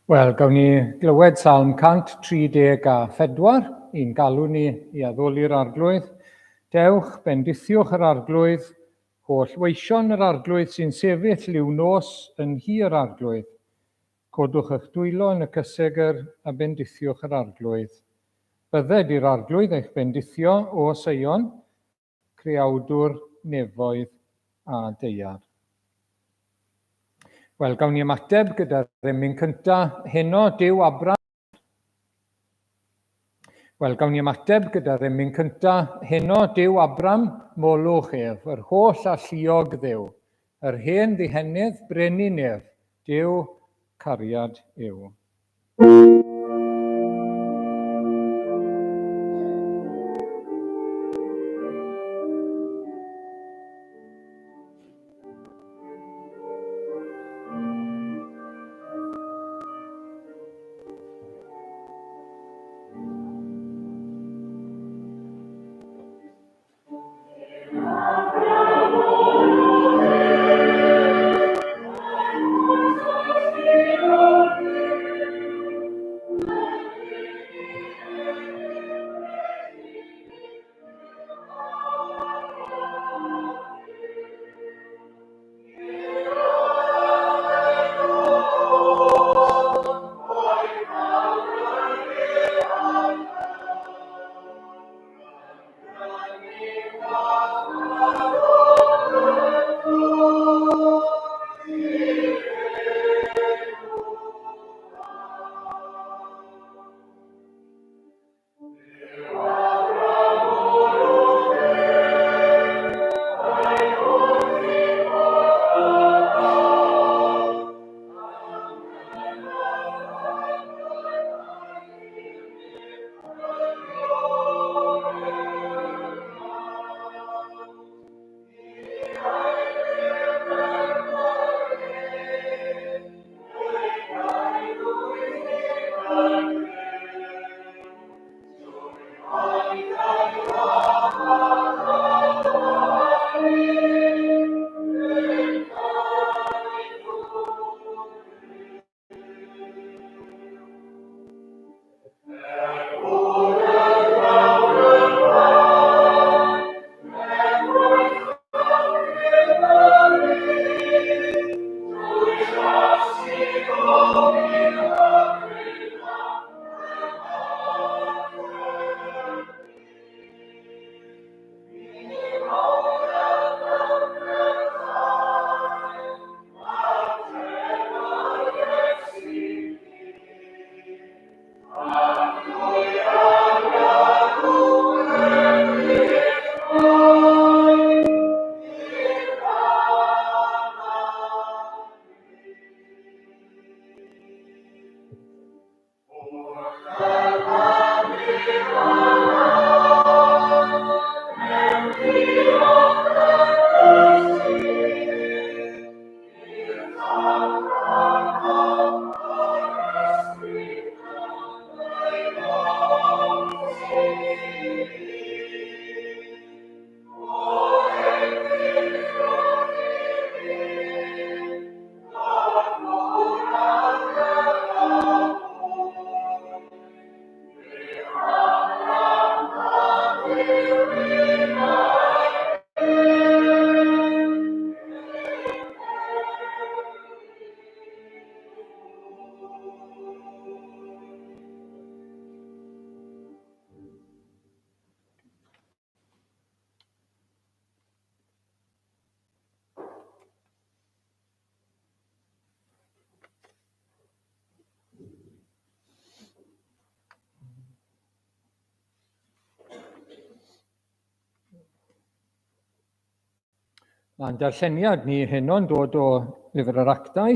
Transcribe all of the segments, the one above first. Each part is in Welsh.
Wel, gawn ni glywed Salm 134 i'n galw ni i addoli'r Arglwydd. Dewch, bendithiwch yr Arglwydd, holl weision yr Arglwydd sy'n sefyll liw nos yn nhŷ yr Arglwydd. Codwch eich dwylo yn y cysegr a bendithiwch yr Arglwydd. Bydded i'r Arglwydd eich bendithio, o Seion, Creawdwr nefoedd a daear. Wel, gawn ni ymateb gyda'r emyn cynta heno, Duw Abram. Wel, gawn ni ymateb gyda'r emyn cynta heno, Duw Abram, molwch ef, yr holl alluog Dduw, yr hen ddihenydd, brenin ef, Duw cariad yw. Mae'n darlleniad ni heno'n dod o Lyfr yr Actau,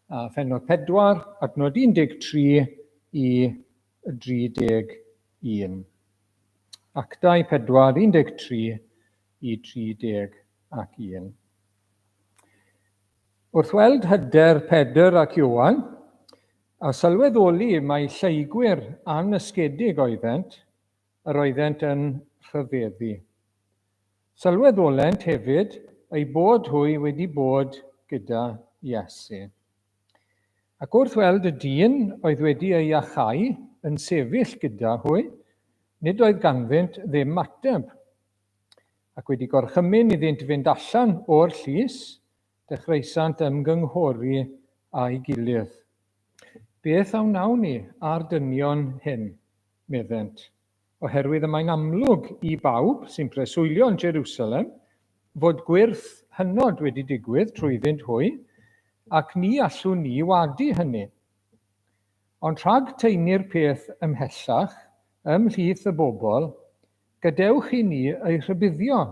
a phenod 4, adnod 13 i 31. Actau 4, 13 i 31. Wrth weld hyder Pedr ac Ioan, a sylweddoli mai lleygwyr annysgedig oeddent, yr oeddent yn rhyfeddu. Sylweddolent hefyd eu bod hwy wedi bod gyda Iesu. Ac wrth weld y dyn oedd wedi ei iachau yn sefyll gyda hwy, nid oedd ganddynt ddim ateb. Ac wedi gorchymyn iddynt fynd allan o'r llys, dechreuasant ymgynghori â'i gilydd. Beth a wnawn ni â'r dynion hyn? meddent. Oherwydd y mae'n amlwg i bawb sy'n preswylio yn Jerusalem fod gwyrth hynod wedi digwydd trwyddynt hwy, ac ni allwn ni wadu hynny. Ond rhag taenu'r peth ymhellach ymhlith y bobl, gadewch i ni eu rhybuddio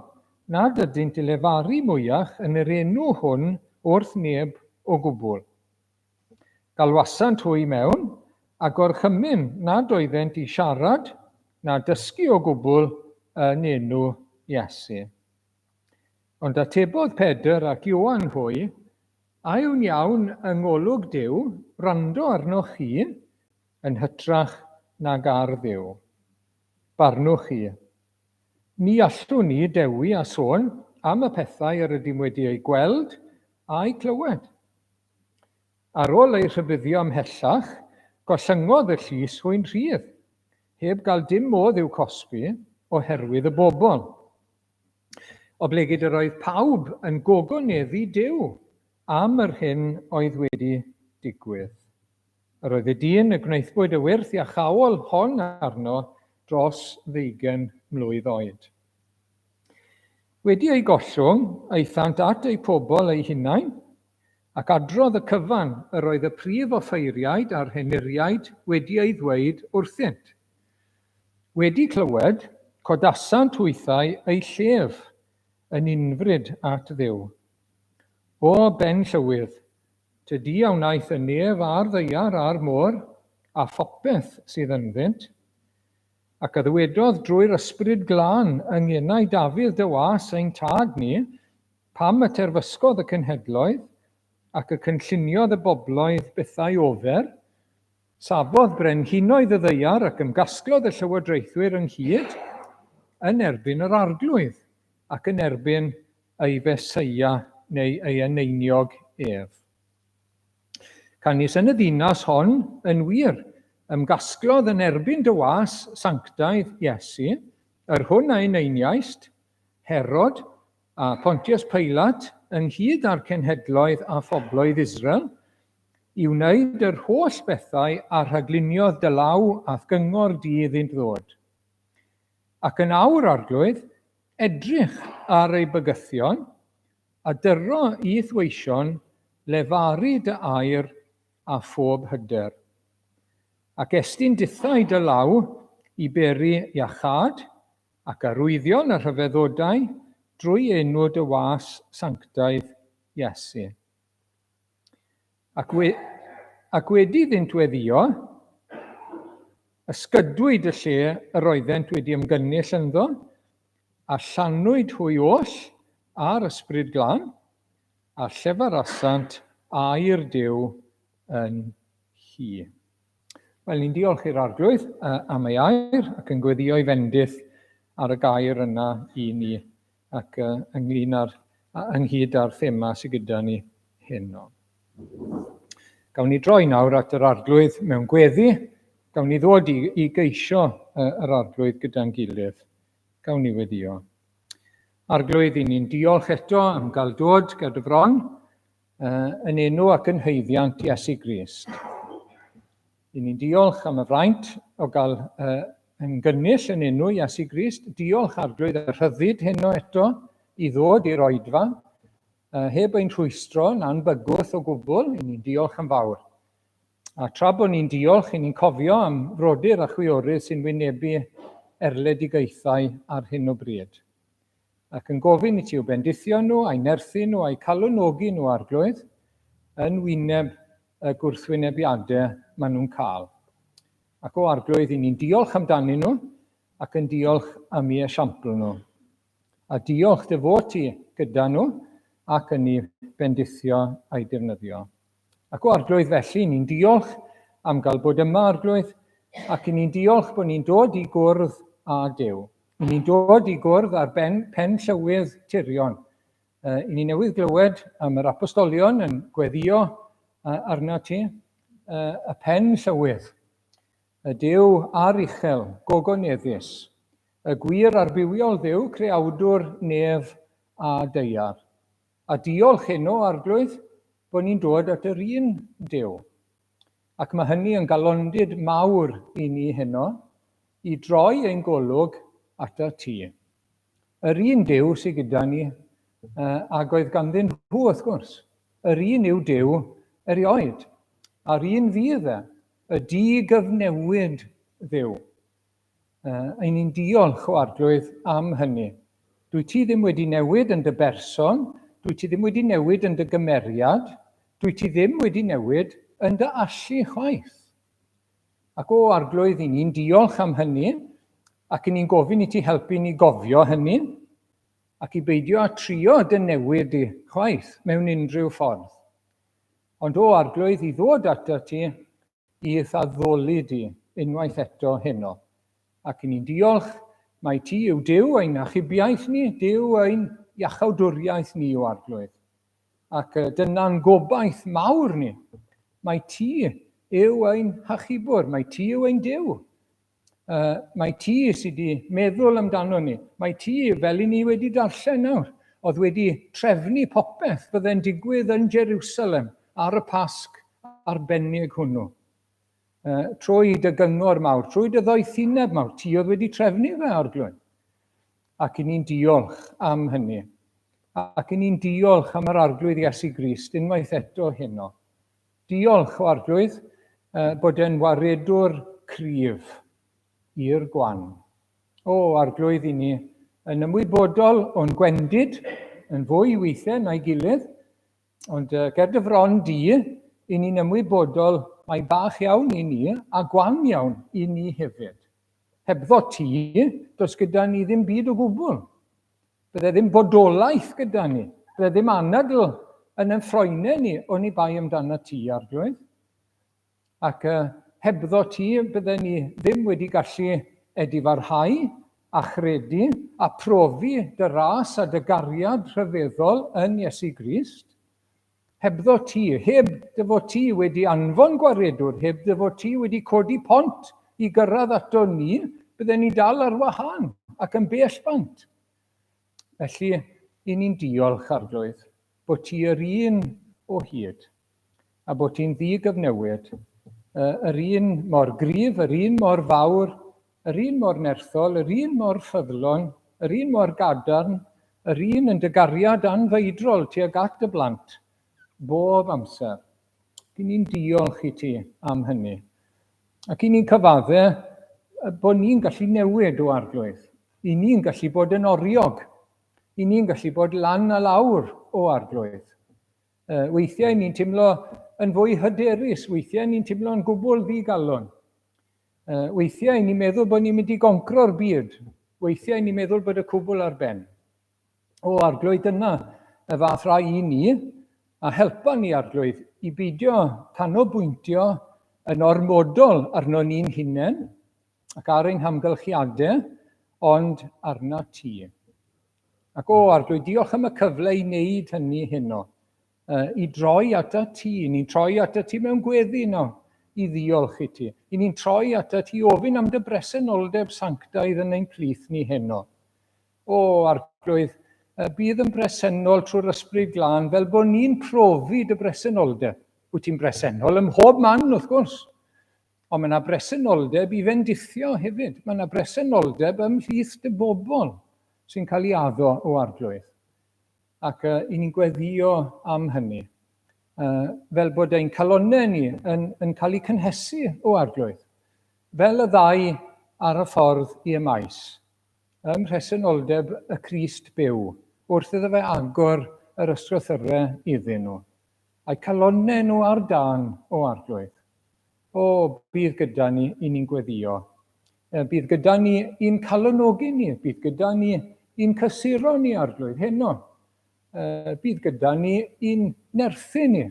nad ydynt i lefaru mwyach yn yr enw hwn wrth neb o gwbl. Galwasant hwy mewn, a gorchymyn nad oeddent i siarad na dysgu o gwbl yn enw Iesu. Ond atebodd Pedr ac Ioan hwy, A yw'n iawn yng ngolwg Duw wrando arnoch chi yn hytrach nag ar Dduw? Barnwch chi. Ni allwn ni dewi a sôn am y pethau yr ydym wedi eu gweld a'u clywed. Ar ôl eu rhybuddio ymhellach, gollyngodd y llys hwy'n rhydd, heb gael dim modd i'w cosbi, oherwydd y bobl. Oblegid yr oedd pawb yn gogoneddu Duw am yr hyn oedd wedi digwydd. Yr oedd y dyn y gwnaethpwyd y wyrth iachaol hon arno dros ddeugain mlwydd oed. Wedi eu gollwng, aethant at eu pobl eu hunain, ac adrodd y cyfan yr oedd y prif offeiriaid a'r henuriaid wedi ei ddweud wrthynt. Wedi clywed, codasant hwythau eu llef yn unfryd at Dduw. O ben llywydd, ty di a wnaeth y nef a'r ddaear a'r môr, a phopeth sydd ynddynt, ac a ddywedodd drwy'r Ysbryd Glân yng ngenau Dafydd dy was ein tad ni, Pam y terfysgodd y cenhedloedd, ac y cynlluniodd y bobloedd bethau ofer? Safodd brenhinoedd y ddaear ac ymgasglodd y llywodraethwyr ynghyd yn erbyn yr Arglwydd ac yn erbyn ei Feseia neu ei eneiniog ef. Canys yn y ddinas hon, yn wir, ymgasglodd yn erbyn dy was sanctaidd Iesu, yr hwn a eneiniaist, Herod, a Pontius Peilat, ynghyd â'r cenhedloedd a phobloedd Israel, i wneud yr holl bethau a rhagluniodd dy law a'th gyngor di iddynt ddod. Ac yn awr, Arglwydd, edrych ar eu bygythion, a dyro i'th weision lefaru dy air â phob hyder. Ac estyn dithau dy law i beri iachâd, Ac arwyddion a rhyfeddodau drwy enw dy was sanctaidd Iesu. Ac, we, ac wedi iddynt weddio, ysgydwyd y lle yr oeddent wedi ymgynnull ynddo, a llanwyd hwy oll â'r Ysbryd Glân, a llefarasant air Duw yn hi. Wel, ni'n diolch i'r Arglwydd am ei air ac yn gweddio ei fendith ar y gair yna i ni ac ynglyn â'r, ynghyd â'r thema sydd gyda ni heno. Gawn ni droi nawr at yr Arglwydd mewn gweddi. Gawn ni ddod i, i geisio yr Arglwydd gyda'n gilydd. Gawn ni weddio. Arglwydd, i ni'n diolch eto am gael dod ger dy fron yn enw ac yn haeddiant Iesu Grist. I ni'n diolch am y fraint o gael ymgynnull yn enw Iesu Grist. Diolch Arglwydd y rhyddid heno eto i ddod i'r oedfa, heb ein rhwystro na'n bygwth o gwbl. I ni'n diolch yn fawr. A tra bod ni'n diolch, i ni'n cofio am frodyr a chwiorydd sy'n wynebu erledigaethau ar hyn o bryd. Ac yn gofyn i ti i'w bendithio nhw, a'u nerthu nhw, a'u calonogi nhw, Arglwydd, yn wyneb y gwrthwynebiadau maen nhw'n cael. Ac o Arglwydd, i ni'n diolch amdanyn nhw ac yn diolch am eu esiampl nhw. A diolch dy fod ti gyda nhw ac yn eu bendithio a'u defnyddio. Ac o Arglwydd felly, ni'n diolch am gael bod yma, Arglwydd, ac i ni'n diolch bod ni'n dod i gwrdd â Duw. I ni'n dod i gwrdd ar ben, pen llywydd Tirion. I ni newydd glywed am yr apostolion yn gweddio arna ti. y pen llywydd, y Duw aruchel, gogoneddus, y gwir a'r bywiol Dduw, creawdwr nef a daear. A diolch heno, Arglwydd, bod ni'n dod at yr un Duw. Ac mae hynny yn galondid mawr i ni heno, i droi ein golwg atat ti. Yr un Duw sydd gyda ni, ag oedd ganddyn nhw, wrth gwrs. Yr un yw Duw erioed. A'r un fydd e, y di-gyfnewid Dduw. Ein ni'n diolch o Arglwydd am hynny. Dwyt ti ddim wedi newid yn dy berson, dwyt ti ddim wedi newid yn dy gymeriad, dwyt ti ddim wedi newid yn dy allu chwaith. Ac o Arglwydd, i ni'n diolch am hynny, ac i ni'n gofyn i ti helpu ni gofio hynny, ac i beidio â trio dy newid di chwaith mewn unrhyw ffordd. Ond o Arglwydd, i ddod atat ti, i'th addoli di unwaith eto heno. Ac i ni'n diolch mai ti yw Duw ein achubiaeth ni, Duw ein iachawdwriaeth ni o Arglwydd. Ac dyna'n gobaith mawr ni. Mai ti yw ein hachubwr, mai ti yw ein Duw. Mae ti sydd wedi meddwl amdano ni. Mae ti, fel i ni wedi darllen nawr, oedd wedi trefnu popeth fydde'n digwydd yn Jerusalem ar y Pasg arbennig hwnnw. Trwy dy gyngor mawr, trwy dy ddoethineb mawr, ti oedd wedi trefnu fe, Arglwydd. Ac i ni'n diolch am hynny. Ac i ni'n diolch am yr Arglwydd Iesu Grist unwaith eto heno. Diolch, o Arglwydd, bod e'n waredwr cryf i'r gwan. O, Arglwydd, i ni yn ymwybodol o'n gwendid yn fwy weithiau na'i gilydd, ond ger dy fron di, i ni'n ymwybodol mai bach iawn i ni a gwan iawn i ni hefyd. Hebddo ti, does gyda ni ddim byd o gwbl. Bydde ddim bodolaeth gyda ni. Bydde ddim anadl yn ein ffroenau ni oni bai amdano ti, Arglwydd. Ac hebddo ti, bydde ni ddim wedi gallu edifarhau a chredu a profi dy ras a dy gariad rhyfeddol yn Iesu Grist. Hebddo ti, heb dy fod ti wedi anfon gwaredwr, heb dy fod ti wedi codi pont i gyrraedd ato ni, bydden ni dal ar wahân ac yn bell bant. Felly, i ni'n diolch, Arglwydd, bod ti yr un o hyd, a bod ti'n ddi-gyfnewid, yr un mor gryf, yr un mor fawr, Yr un mor nerthol, yr un mor ffyddlon, yr un mor gadarn, yr un yn dy gariad anfeidrol tuag at dy blant, bob amser. Dyn ni'n diolch i ti am hynny. Ac i ni'n cyfadde bod ni'n gallu newid o Arglwydd. I ni'n gallu bod yn oriog. I ni'n gallu bod lan a lawr o Arglwydd. Weithiau ni'n teimlo yn fwy hyderus, weithiau ni'n teimlo'n gwbl ddigalon. Weithiau ni'n meddwl bod ni'n mynd i goncro'r byd. Weithiau ni'n meddwl bod y cwbl ar ben. O, Arglwydd, dyna y fath rai i ni, a helpa ni, Arglwydd, i beidio canolbwyntio yn ormodol arno ni'n hunain ac ar ein hamgylchiadau, ond arna ti. Ac o, Arglwydd, diolch am y cyfle i wneud hynny heno. I droi atat ti. Ni'n troi atat ti mewn gweddi nawr i ddiolch i ti. I ni'n troi atat ti i ofyn am dy bresenoldeb sanctaidd yn ein plith ni heno. O, Arglwydd, bydd yn bresennol trwy'r Ysbryd Glân fel bod ni'n profi dy bresenoldeb. Wyt ti'n bresennol ym mhob man, wrth gwrs. Ond mae yna bresenoldeb i fendithio hefyd. Mae yna bresenoldeb ymhlith dy bobl sy'n cael ei addo o Arglwydd. Ac i ni'n gweddïo am hynny, fel bod ein calonnau ni yn, yn cael eu cynhesu o Arglwydd, fel y ddau ar y ffordd i Emaus, ym mhresenoldeb y Crist byw, wrth iddo fe agor yr ysgrythyrau iddyn nhw. A'u calonnau nhw ar dân o Arglwydd. O, bydd gyda ni i ni'n gweddïo. Bydd gyda ni i'n calonogi ni, bydd gyda ni i'n cysuro ni, Arglwydd, heno. Bydd gyda ni i'n nerthu ni.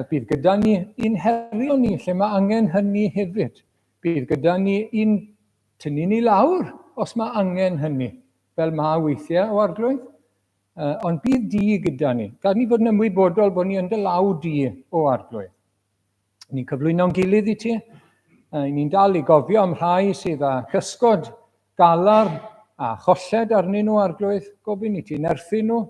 Bydd gyda ni i'n herio ni lle mae angen hynny hefyd. Bydd gyda ni i'n tynnu ni lawr os mae angen hynny, fel mae weithiau o Arglwydd. Ond bydd di gyda ni. Gad ni fod yn ymwybodol bod ni yn dy law di o Arglwydd. Ni'n cyflwyno'n gilydd i ti. Ni'n dal i gofio am rhai sydd â cysgod galar a cholled arnyn nhw, Arglwydd. Gofyn i ti nerthu nhw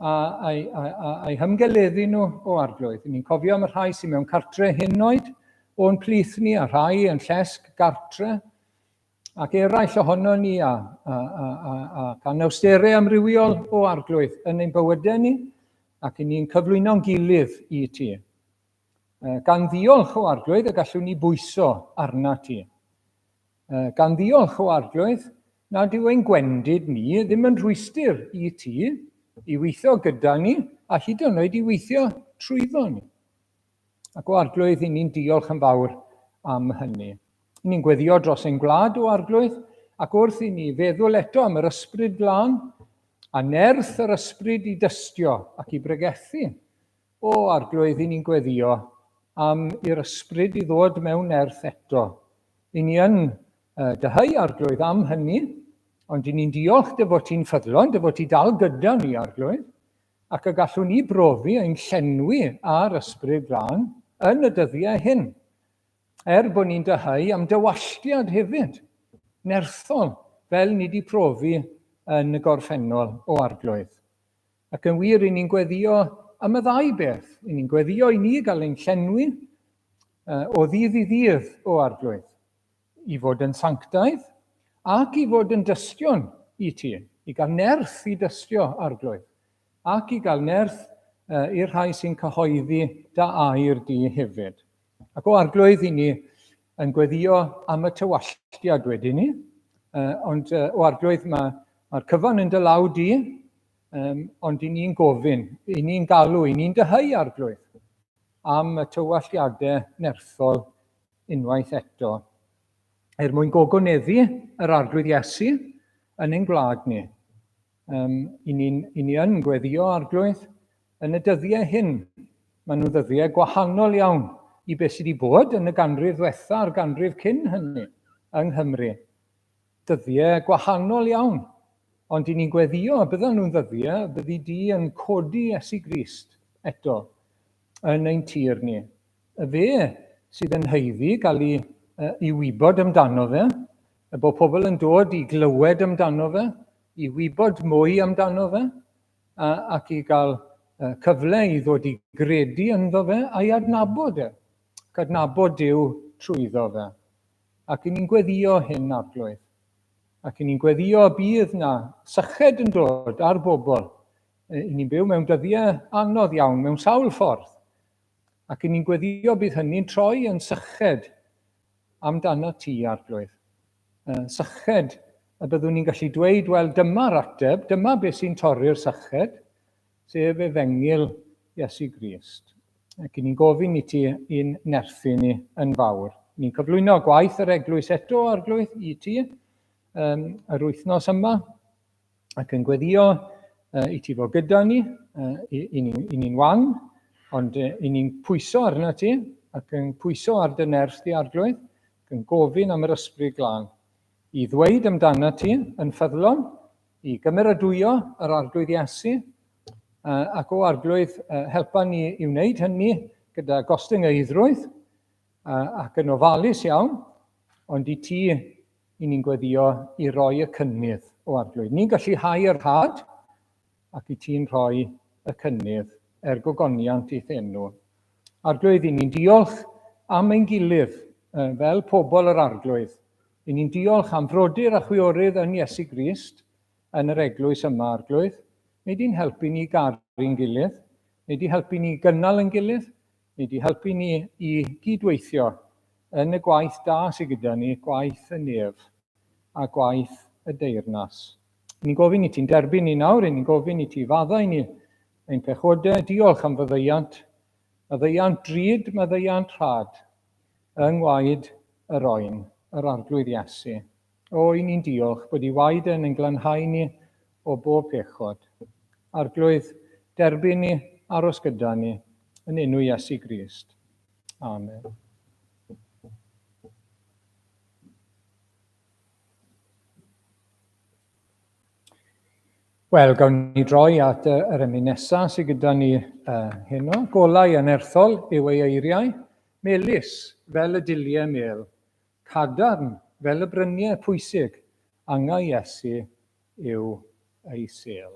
a'u hymgeleddu nhw o Arglwydd. Ni'n cofio am y rhai sydd mewn cartre henoed o'n plith ni a rhai yn llesg gartre ac eraill ohono ni a, a, a, a, a anawsterau amrywiol o Arglwydd yn ein bywydau ni ac i ni'n cyflwyno'n gilydd i ti. Gan ddiolch o Arglwydd y gallwn ni bwyso arna ti. Gan ddiolch o Arglwydd nad yw ein gwendid ni ddim yn rhwystr i ti i weithio gyda ni a hyd yn oed i weithio trwyddo ni. Ac o Arglwydd, i ni'n diolch yn fawr am hynny. I ni'n gweddio dros ein gwlad o Arglwydd, ac wrth i ni feddwl eto am yr ysbryd glân, a nerth yr ysbryd i dystio ac i bregethu, O Arglwydd, i ni'n gweddio am i'r ysbryd i ddod mewn nerth eto. I ni yn uh, dyheu, Arglwydd, am hynny, ond i ni'n diolch dy fod ti'n ffyddlon, dy fod ti dal gyda ni, Arglwydd, ac y gallwn ni brofi ein llenwi ar ysbryd glân yn y dyddiau hyn. Er bod ni'n dyheu am dywalltiad hefyd, nerthol, fel ni di profi yn y gorffennol o Arglwydd. Ac yn wir, i ni'n gweddio am y ddau beth. I ni'n gweddio i ni gael ein llenwi o ddydd i ddydd o Arglwydd, i fod yn sanctaidd ac i fod yn dystion i ti, i gael nerth i dystio Arglwydd, ac i gael nerth i'r rhai sy'n cyhoeddi da air di hefyd. Ac o Arglwydd, i ni yn gweddio am y tywalltiad wedyn ni, ond o Arglwydd, mae'r mae cyfan yn dy law di, Um, ond i ni'n gofyn, i ni'n galw, i ni'n dyheu Arglwydd am y tywalltiadau nerthol unwaith eto. Er mwyn gogoneddu yr Arglwydd Iesu yn ein gwlad ni. Um, i, ni'n, i ni yn gweddio Arglwydd yn y dyddiau hyn. Maen nhw'n ddyddiau gwahanol iawn i beth sydd wedi bod yn y ganrif ddwetha a'r ganrif cyn hynny yng Nghymru. Dyddiau gwahanol iawn, ond i ni'n gweddio y byddan nhw'n ddyddiau y byddi di yn codi Iesu Grist eto yn ein tir ni. Y fe sydd yn haeddu gael i, i wybod amdano fe, y bod pobl yn dod i glywed amdano fe, i wybod mwy amdano fe, a, ac i gael cyfle i ddod i gredu ynddo fe a'i adnabod e, ac adnabod Duw trwyddo fe. Ac i ni'n gweddio hyn, Arglwydd. Ac i ni'n gweddio y bydd na syched yn dod ar bobl. I ni'n byw mewn dyddiau anodd iawn, mewn sawl ffordd. Ac i ni'n gweddio bydd hynny'n troi yn syched amdano ti, Arglwydd. Syched y byddwn ni'n gallu dweud, wel, dyma'r ateb, dyma beth sy'n torri'r syched, sef efengyl Iesu Grist. Ac i ni'n gofyn i ti i'n nerthu ni yn fawr. Ni'n cyflwyno gwaith yr eglwys eto, Arglwydd, i ti um, yr wythnos yma, ac yn gweddio uh, i ti fod gyda ni, uh, i, i, ni, i ni'n wan, ond uh, i ni'n pwyso arna ti, ac yn pwyso ar dy nerth di, Arglwydd, ac yn gofyn am yr ysbryd glân, i ddweud amdana ti yn ffyddlon, i gymeradwyo yr Arglwydd Iesu, ac o Arglwydd, helpa ni i wneud hynny gyda gostyngeiddrwydd ac yn ofalus iawn, ond i ti i ni'n gweddio i roi y cynnydd o Arglwydd. Ni'n gallu hau yr had ac i ti'n rhoi y cynnydd er gogoniant i'th enw. Arglwydd, i ni'n diolch am ein gilydd fel pobl yr Arglwydd. I ni'n diolch am frodyr a chwiorydd yn Iesu Grist yn yr eglwys yma, Arglwydd. Nei di'n helpu ni garu'n gilydd, nei di helpu ni gynnal yn gilydd, nei di helpu ni i gydweithio yn y gwaith da sydd gyda ni, gwaith y nef a gwaith y deyrnas. Ni'n gofyn i ti'n derbyn ni nawr, ni'n gofyn i ti faddau ni ein pechodau, diolch am faddeuant, maddeuant drud, maddeuant rhad, yng ngwaed yr oen, yr Arglwydd Iesu. O, i ni'n diolch bod i waed yn ein glanhau ni o bob pechod. Arglwydd, derbyn ni, aros gyda ni, yn enw Iesu Grist. Amen. Wel, gawn ni droi at yr emyn nesaf sydd gyda ni uh, heno. Golau anerthol yw ei eiriau. Melys fel y diliau mêl, cadarn fel y bryniau pwysig, angau Iesu yw ei sêl.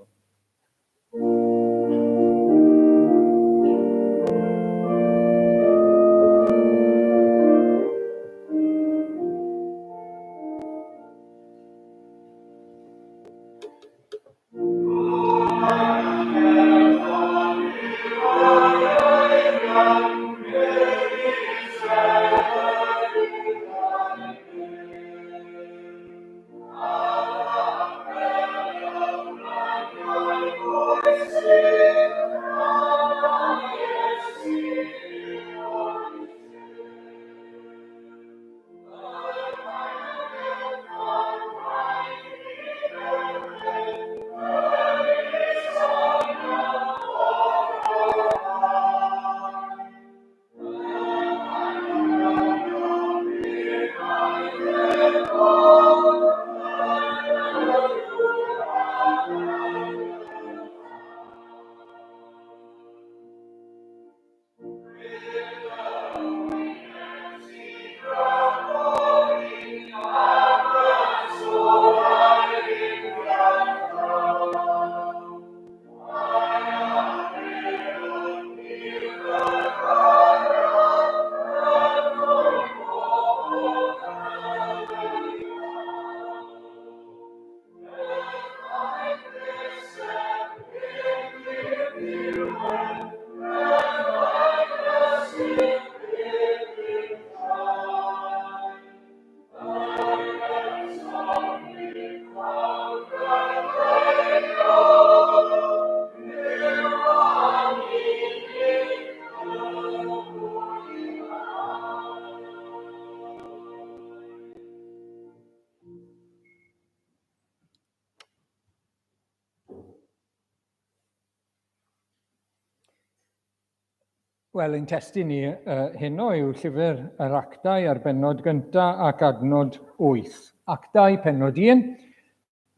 Wel, ein testun ni uh, heno yw llyfr yr Actau ar bennod gyntaf ac adnod 8. Actau pennod 1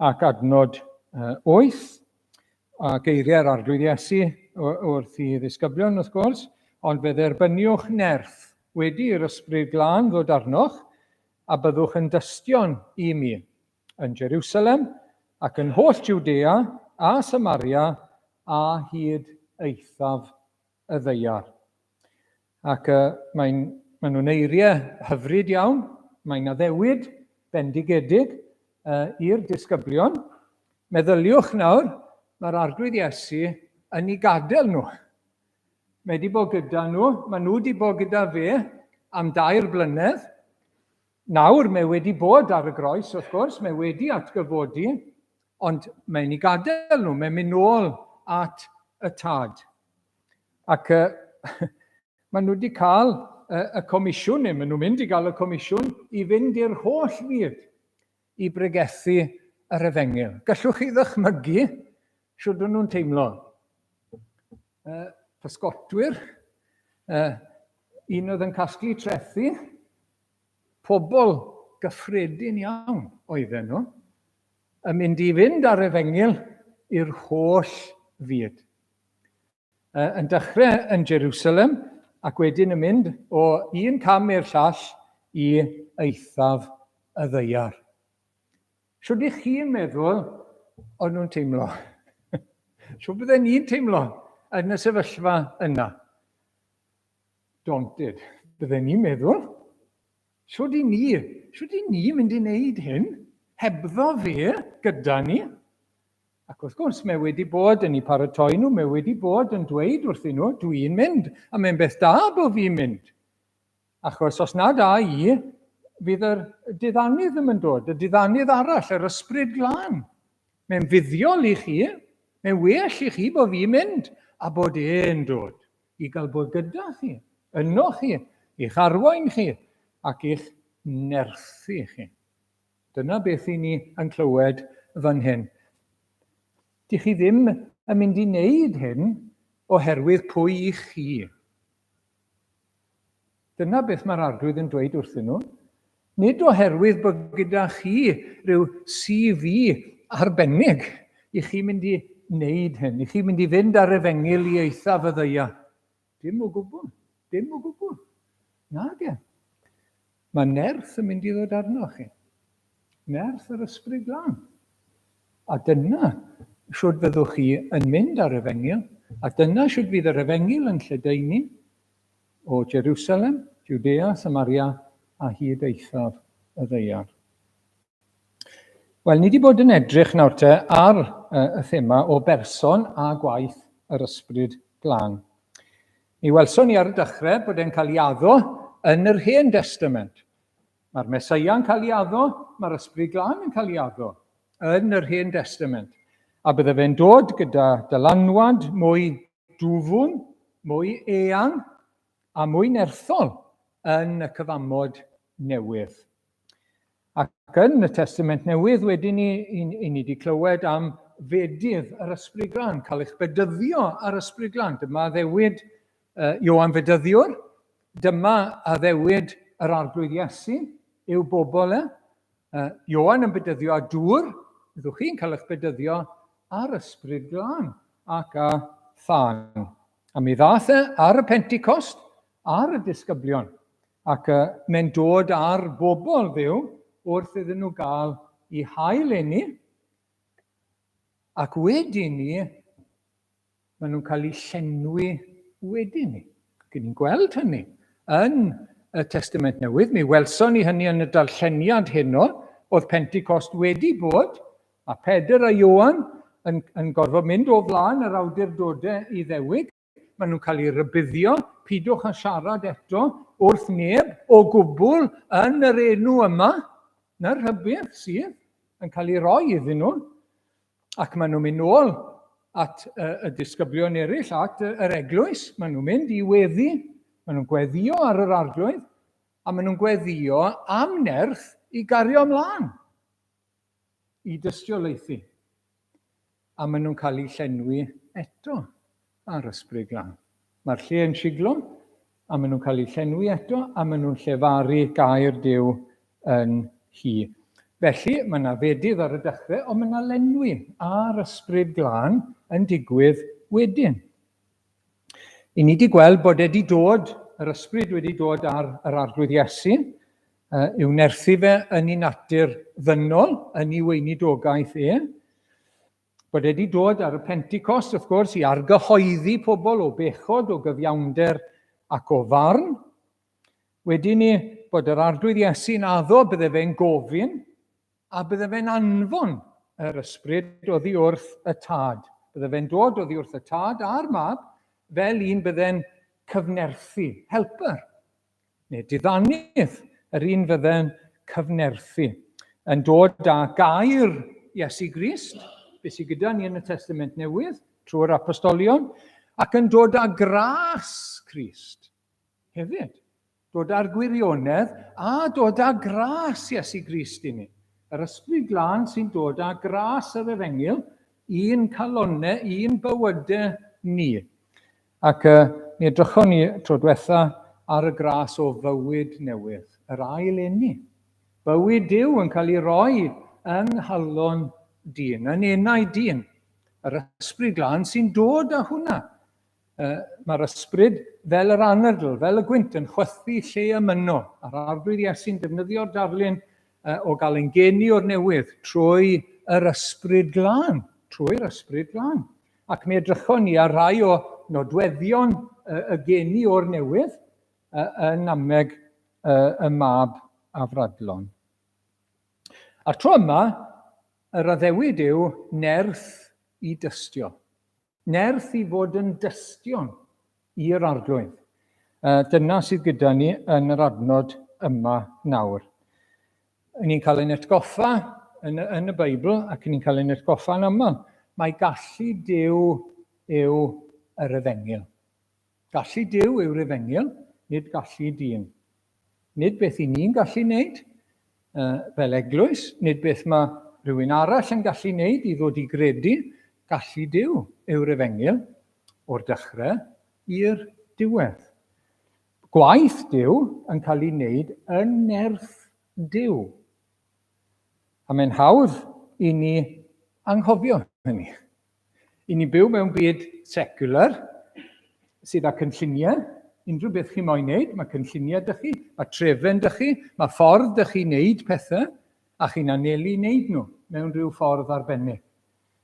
ac adnod uh, 8, a geiriau'r Arglwydd Iesu wrth i ddisgyblion wrth gwrs, ond fe dderbyniwch nerth wedi i'r Ysbryd Glân ddod arnoch, a byddwch yn dystion i mi, yn Jerusalem, ac yn holl Jwdea a Samaria, a hyd eithaf y ddaear. Ac uh, mae'n, maen nhw'n eiriau hyfryd iawn, mae'n addewid bendigedig uh, i'r disgyblion. Meddyliwch nawr, mae'r Arglwydd Iesu yn ei gadael nhw. Mae wedi bod gyda nhw, maen nhw wedi bod gyda fe am dair blynedd. Nawr mae wedi bod ar y groes, wrth gwrs, mae wedi atgyfodi, ond mae'n ei gadael nhw, mae'n mynd nôl at y tad. Ac uh, maen nhw wedi cael uh, y comisiwn, neu maen nhw'n mynd i gael y comisiwn i fynd i'r holl fyd i bregethu yr efengyl. Gallwch chi ddychmygu shwd o'n nhw'n teimlo? Uh, pysgotwyr, uh, un oedd yn casglu trethi, pobl gyffredin iawn oedden nhw, yn mynd i fynd ar efengyl i'r holl fyd. Yn dechrau yn Jerusalem ac wedyn yn mynd o un cam i'r llall i eithaf y ddaear. Shwd ych chi'n meddwl o'n nhw'n teimlo? Shwd bydden ni'n teimlo yn y sefyllfa yna? Daunted, bydden ni'n meddwl. Shwd i ni, shwd i ni mynd i wneud hyn hebddo fe gyda ni? Ac wrth gwrs, mae wedi bod yn eu paratoi nhw, mae wedi bod yn dweud wrthyn nhw, dwi'n mynd, a mae'n beth da bod fi'n mynd. Achos os nad a i, fydd yr diddanydd ddim yn dod, y diddanydd arall, yr ysbryd glân. Mae'n fuddiol i chi, mae'n well i chi bod fi'n mynd, a bod e'n dod i gael bod gyda chi, yno chi, i'ch arwain chi, ac i'ch nerthu chi. Dyna beth i ni yn clywed fan hyn. Dych chi ddim yn mynd i wneud hyn oherwydd pwy i chi. Dyna beth mae'r arglwydd yn dweud wrthyn nhw. Nid oherwydd bod gyda chi rhyw CV arbennig i chi mynd i wneud hyn, i chi mynd i fynd ar efengyl i eithaf y ddaear. Dim o gwbl, dim o gwbl. Nage. Mae nerth yn mynd i ddod arnoch chi. Nerth yr Ysbryd Glân. A dyna shwd fyddwch chi yn mynd ar efengyl, a dyna shwd fydd yr efengyl yn lledaenu o Jerusalem, Judea, Samaria a hyd eithaf y ddaear. Wel, ni wedi bod yn edrych nawr te ar y thema o berson a gwaith yr Ysbryd Glân. Mi welson ni ar y dechrau bod e'n cael ei addo yn yr Hen Destament. Mae'r Meseia'n cael ei addo, mae'r Ysbryd Glân yn cael ei addo yn yr Hen Destament. A bydde fe'n dod gyda dylanwad mwy dwfwn, mwy eang a mwy nerthol yn y cyfamod newydd. Ac yn y Testament Newydd wedyn ni, i, i ni wedi clywed am fedydd yr Ysbryd Glân, cael eich bedyddio ar Ysbryd Glân. Dyma addewid uh, Ioan Fedyddiwr, dyma addewid yr Arglwydd Iesu i'w bobl e. Ioan yn bedyddio â dŵr, byddwch chi'n cael eich bedyddio ar Ysbryd Glân ac â thân. A mi ddath e ar y Pentecost ar y disgyblion. Ac uh, mae'n dod ar bobl Dduw wrth iddyn nhw gael i hael eni, ac wedi ni, maen nhw'n cael eu llenwi wedi ni. Ac ni'n gweld hynny yn y Testament Newydd. Mi welson ni hynny yn y darlleniad heno, oedd Pentecost wedi bod, a Pedr a Ioan yn, yn gorfod mynd o flaen yr awdurdodau Iddewig. Maen nhw'n cael eu rhybuddio, pidwch â siarad eto wrth neb o gwbl yn yr enw yma. Na'r rhybudd sydd yn cael ei roi iddyn nhw. Ac maen nhw'n mynd nôl at y disgyblion eraill, at yr eglwys. Maen nhw'n mynd i weddi, maen nhw'n gweddio ar yr arglwydd, a maen nhw'n gweddio am nerth i gario ymlaen i dystiolaethu. A maen nhw'n cael eu llenwi eto â'r Ysbryd Glân. Mae'r lle yn siglo, a maen nhw'n cael eu llenwi eto, a maen nhw'n llefaru gair Duw yn hi. Felly, mae yna fedydd ar y dechrau, ond mae yna lenwi a'r Ysbryd Glân yn digwydd wedyn. I ni wedi gweld bod e wedi dod, yr Ysbryd wedi dod ar yr Arglwydd Iesu, i'w nerthu fe yn ei natur ddynol, yn ei weinidogaeth e. Bod e wedi dod ar y Pentecost, wrth gwrs, i argyhoeddi pobl o bechod, o gyfiawnder ac o farn. Wedyn ni, bod yr Arglwydd Iesu'n addo bydde fe'n gofyn a bydde fe'n anfon yr ysbryd oddi wrth y Tad. Bydde fe'n dod oddi wrth y Tad a'r Mab fel un bydde'n cyfnerthu, helper. Neu diddanydd, yr un fydde'n cyfnerthu, yn dod â gair Iesu Grist, beth sydd gyda ni yn y Testament Newydd, trwy'r apostolion, ac yn dod â gras Crist hefyd. Dod â'r gwirionedd a dod â gras Iesu Grist i ni. Yr Ysbryd Glân sy'n dod â gras yr Efengyl i'n calonnau, i'n bywydau ni. Ac uh, mi edrychon ni tro diwetha ar y gras o fywyd newydd, yr ail eni. Bywyd Duw yn cael ei roi yng nghalon dyn, yn enau dyn. Yr Ysbryd Glân sy'n dod â hwnna. Uh, Mae'r ysbryd fel yr anadl, fel y gwynt yn chwythu lle y myno. A'r Arglwydd Iesu'n defnyddio'r darlun uh, o gael ein geni o'r newydd trwy yr Ysbryd Glân. Trwy'r Ysbryd Glân. Ac mi edrychon ni ar rai o nodweddion y geni o'r newydd yn nameg y mab afradlon. A'r tro yma, yr addewid yw nerth i dystio. Nerth i fod yn dystion i'r Arglwydd. Dyna sydd gyda ni yn yr adnod yma nawr. Ni'n cael ein atgoffa yn, yn y Beibl ac ni'n cael ein atgoffa yn aml. Mae gallu Duw yw yr efengyl. Gallu Duw yw'r efengyl, nid gallu dyn. Nid beth i ni'n gallu wneud uh, fel eglwys, nid beth mae rhywun arall yn gallu wneud i ddod i gredu, gallu Duw yw'r efengyl o'r dechrau i'r diwedd. Gwaith Duw yn cael ei wneud yn nerth Duw. A mae'n hawdd i ni anghofio hynny. I ni byw mewn byd secular sydd â cynlluniau, Unrhyw beth chi moyn wneud, mae cynlluniau dych chi, mae trefen dych chi, mae ffordd dych chi wneud pethau, a chi'n anelu i wneud nhw mewn rhyw ffordd arbennig.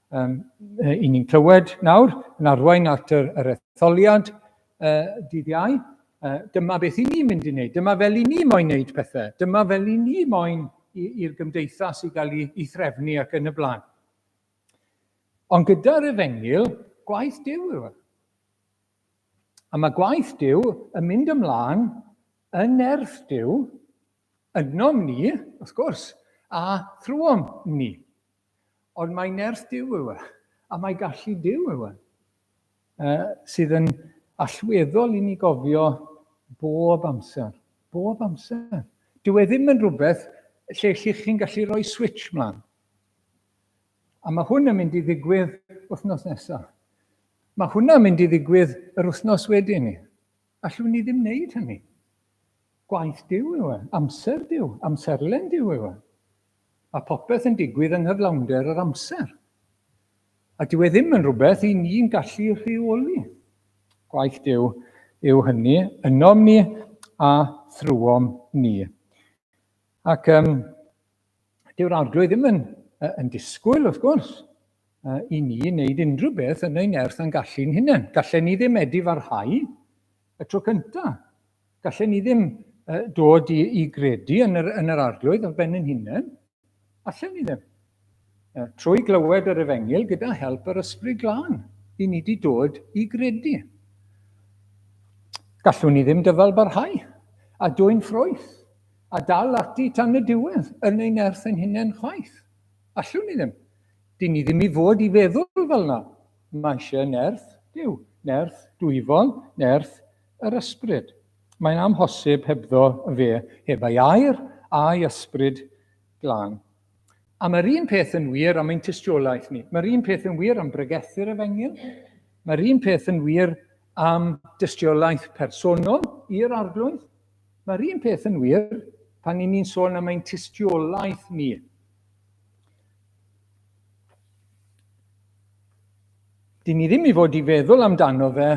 Um, I ni'n clywed nawr yn arwain at yr, yr etholiad uh, dydd Iau. Uh, dyma beth i ni'n mynd i wneud, dyma fel i ni moyn wneud pethau, dyma fel i ni moyn i'r gymdeithas i gael ei, ei threfnu ac yn y blaen. Ond gyda'r efengyl, gwaith Duw yw e. A mae gwaith Duw yn mynd ymlaen yn nerth Duw, ynom ni, wrth gwrs, a thrwom ni. Ond mae nerth Duw yw e, a mae gallu Duw yw e, sydd yn allweddol i ni gofio bob amser. Bob amser. Dyw e ddim yn rhywbeth lle chi'n gallu rhoi switch mlaen. A mae hwn yn mynd i ddigwydd wythnos nesaf. Mae hwnna'n mynd i ddigwydd yr wythnos wedyn ni. Allwn ni ddim wneud hynny. Gwaith Duw yw e, amser Duw, amserlen Duw yw e. Mae popeth yn digwydd yng nghyflawnder yr amser. A dyw e ddim yn rhywbeth i ni'n gallu rheoli. Gwaith Duw yw hynny, ynom ni a thrwom ni. Ac um, dyw'r arglwydd ddim yn, yn disgwyl, wrth gwrs, i ni wneud unrhyw beth yn ein nerth a'n gallu'n hunain. Gallen ni ddim edifarhau y tro cyntaf. Gallen ni ddim dod i, i gredu yn yr, yn yr arglwydd ar ben ein hunain. Allen ni ddim. Trwy glywed yr efengyl gyda help yr ysbryd glân, i ni wedi dod i gredu. Gallwn ni ddim dyfal barhau a dwyn ffrwyth a dal ati tan y diwedd yn ein nerth ein hunain chwaith. Allwn ni ddim. Dyn ni ddim i fod i feddwl fel yna. Mae eisiau nerth Duw, nerth dwyfol, nerth yr ysbryd. Mae'n amhosib hebddo fe, heb ei air a'i ysbryd glân. A mae'r un peth yn wir am ein tystiolaeth ni. Mae'r un peth yn wir am bregethu'r efengyl. Mae'r un peth yn wir am dystiolaeth personol i'r arglwydd. Mae'r un peth yn wir pan ni'n sôn am ein tystiolaeth ni. Dyn ni ddim i fod i feddwl amdano fe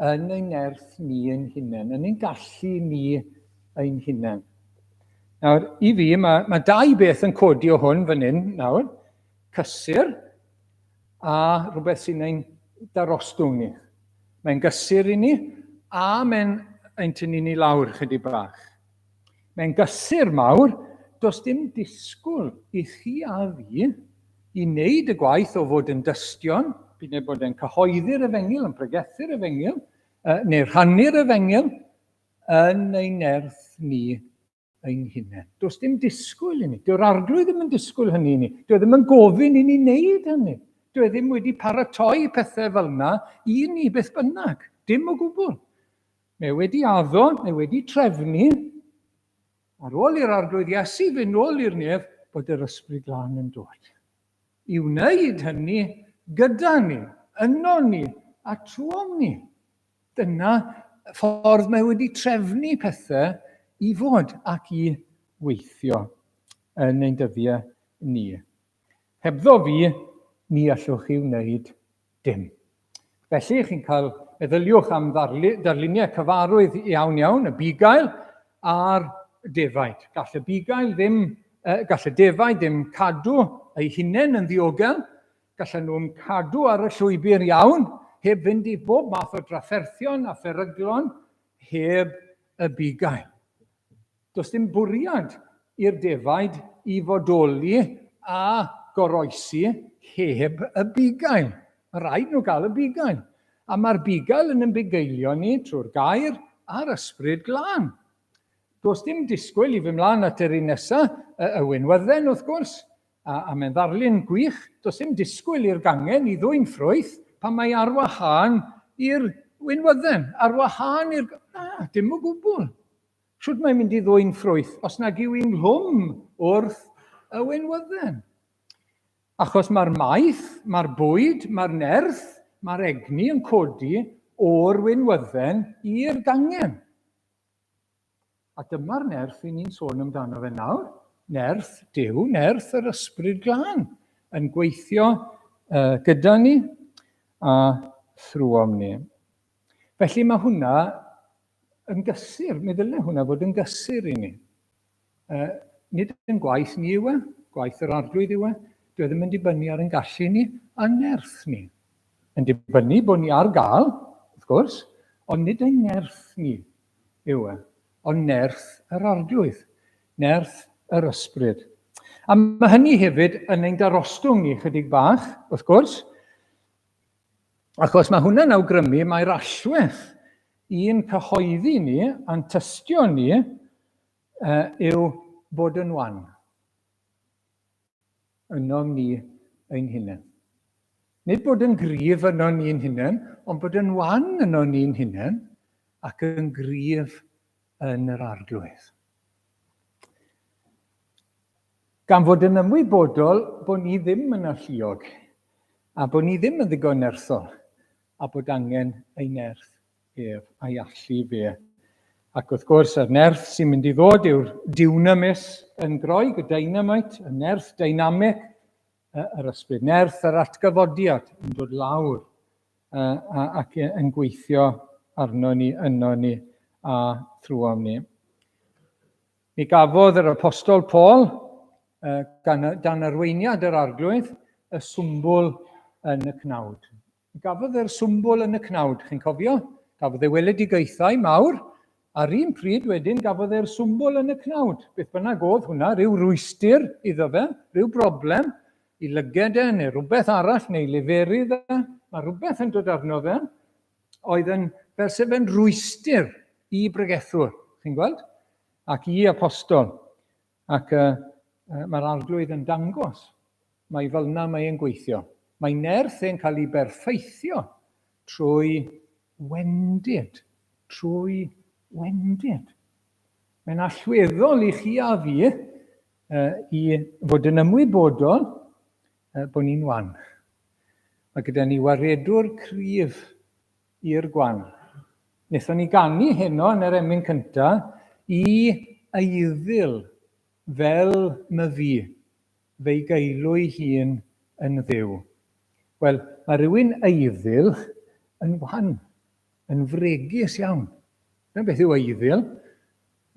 yn ein nerth ni ein hunain, yn ein gallu ni ein hunain. Nawr, i fi, mae, mae dau beth yn codi o hwn fan hyn nawr. Cysur a rhywbeth sy'n ein darostwng ni. Mae'n gysur i ni a mae'n ein tynnu ni lawr chydig bach. Mae'n gysur mawr, does dim disgwyl i chi a fi i wneud y gwaith o fod yn dystion, bydd neu bod yn cyhoeddi'r efengyl, yn pregethu'r efengyl, neu rhannu'r efengyl, yn ein nerth ni ein hunain. Does dim disgwyl i ni. Dyw'r arglwydd ddim yn disgwyl hynny i ni. Dyw e ddim yn gofyn i ni wneud hynny. Dyw e ddim wedi paratoi pethau fel yna i ni beth bynnag. Dim o gwbl. Mae wedi addo, mae wedi trefnu, ar ôl i'r Arglwydd Iesu fynd nôl i'r nef, bod yr Ysbryd Glân yn dod. I wneud hynny gyda ni, yno ni, a trwom ni. Dyna ffordd mae wedi trefnu pethau i fod ac i weithio yn ein dyddiau ni. Hebddo fi, ni allwch chi wneud dim. Felly, chi'n cael meddyliwch am ddarluniau cyfarwydd iawn iawn, y bugail a'r defaid. Gall y bugail ddim, gall y defaid ddim cadw eu hunain yn ddiogel, gallan nhw'n cadw ar y llwybr iawn, heb fynd i bob math o drafferthion a pheryglon, heb y bugail. Does dim bwriad i'r defaid i fodoli a goroesi heb y bugail. Mae rhaid nhw gael y bugail. A mae'r bugail yn ymbugeilio ni trwy'r gair a'r ysbryd glân. Does dim disgwyl i fy mlaen at yr un nesaf, y, y winwydden wrth gwrs, a, a mae'n ddarlun gwych. Does dim disgwyl i'r gangen i ddwyn ffrwyth pan mae ar wahân i'r winwydden, ar wahân i'r... Na, dim o gwbl. Shwt mae'n mynd i ddwyn ffrwyth os nag yw hi'n nghlwm wrth y wenwydden? Achos mae'r maeth, mae'r bwyd, mae'r nerth, mae'r egni yn codi o'r wenwydden i'r gangen. A dyma'r nerth i ni'n sôn amdano fe nawr. Nerth Duw, nerth yr Ysbryd Glân yn gweithio uh, gyda ni a thrwom ni. Felly mae hwnna yn gysur, mi ddyle hwnna fod yn gysur i ni. Nid yn gwaith ni yw e, gwaith yr arglwydd yw e, dwi e ddim yn dibynnu ar ein gallu ni a nerth ni. Yn dibynnu bod ni ar gael, wrth gwrs, ond nid ein nerth ni yw e, ond nerth yr arglwydd, nerth yr ysbryd. A mae hynny hefyd yn ein darostwng ni chydig bach, wrth gwrs, achos mae hwnna'n awgrymu mae'r allwedd i'n cyhoeddi ni a'n tystio ni yw bod yn wan ynom ni ein hunain. Nid bod yn gryf yno ni'n hunain, ond bod yn wan yno ni'n hunain ac yn gryf yn yr arglwydd. Gan fod yn ymwybodol bod ni ddim yn alluog a bod ni ddim yn ddigon nerthol a bod angen ei nerth ef a'i allu fe. Ac wrth gwrs, yr nerth sy'n mynd i ddod yw'r dunamis yn Groeg, y dynamite, y nerth dynamic, yr ysbryd. Nerth yr atgyfodiad yn dod lawr ac yn gweithio arno ni, yno ni a thrwom ni. Mi gafodd yr apostol Paul, gan, dan arweiniad yr arglwydd, y swmbwl yn y cnawd. Gafodd e'r swmbwl yn y cnawd, chi'n cofio? Gafodd e weledigaethau mawr, a'r un pryd wedyn gafodd e'r swmbwl yn y cnawd. Beth bynnag oedd hwnna, rhyw rwystr iddo fe, rhyw broblem i lyged e, neu rhywbeth arall, neu leferydd e. Mae rhywbeth yn dod arno fe, oedd yn fel sef yn rwystr i bregethwr, chi'n gweld? Ac i apostol. Ac uh, mae'r arglwydd yn dangos Mae fel 'na mae e'n gweithio. Mae nerth e'n cael ei berffeithio trwy wendid. Trwy wendid. Mae'n allweddol i chi a fi i fod yn ymwybodol bod ni'n wan. Mae gyda ni waredwr cryf i'r gwan. Wnaethon ni ganu heno yn yr emyn cyntaf i eiddil fel myfi fe'i geilw'i hun yn Dduw. Wel, mae rhywun eiddil yn wan, yn fregus iawn. Dyna beth yw eiddil.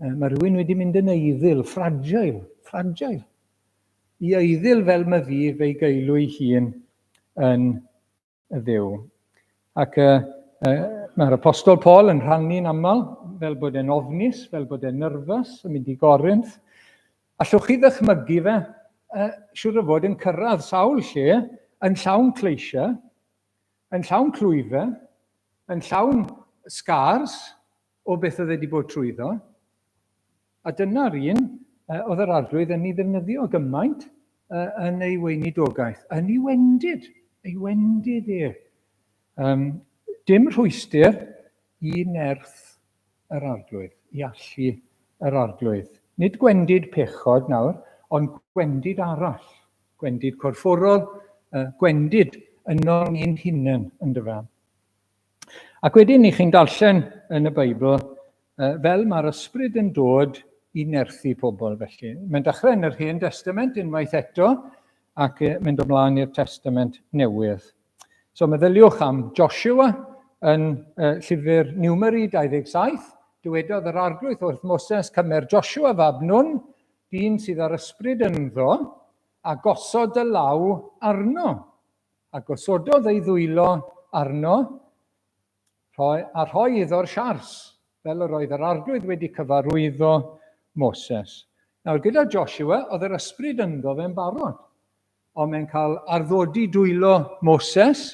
Mae rhywun wedi mynd yn eiddil, fragile, fragile. I eiddil fel myfi fe'i geilw'i hun yn y Dduw. Ac uh, uh, mae'r apostol Paul yn rhannu'n aml fel bod e'n ofnus, fel bod e'n nyrfys, yn mynd i Gorinth. Allwch chi ddychmygu fe, uh, siwr o fod yn cyrraedd sawl lle, yn llawn cleisiau, yn llawn clwyfau, yn llawn scars o beth oedd wedi bod trwyddo. A dyna'r un oedd yr Arglwydd yn ei ddefnyddio gymaint yn ei weinidogaeth, yn ei wendid, ei wendid e. Um, dim rhwystr i nerth yr Arglwydd, i allu yr Arglwydd. Nid gwendid pechod nawr, ond gwendid arall, gwendid corfforol, gwendid yno ni'n hunain, ynddo fe. Ac wedyn, i chi'n darllen yn y Beibl, fel mae'r ysbryd yn dod i nerthu pobl felly. Mae'n dechrau yn yr Hen Testament unwaith eto ac mynd ymlaen i'r Testament Newydd. So meddyliwch am Joshua yn llyfr Numeri 27. Dywedodd yr arglwydd wrth Moses, cymer Joshua fab Nun, dyn sydd â'r ysbryd ynddo, a gosod y law arno. A gosododd ei ddwylo arno, rhoi, a rhoi iddo'r siars, fel yr oedd yr arglwydd wedi cyfarwyddo Moses. Nawr, gyda Joshua, oedd yr ysbryd ynddo fe'n barod, ond mae'n cael arddodi dwylo Moses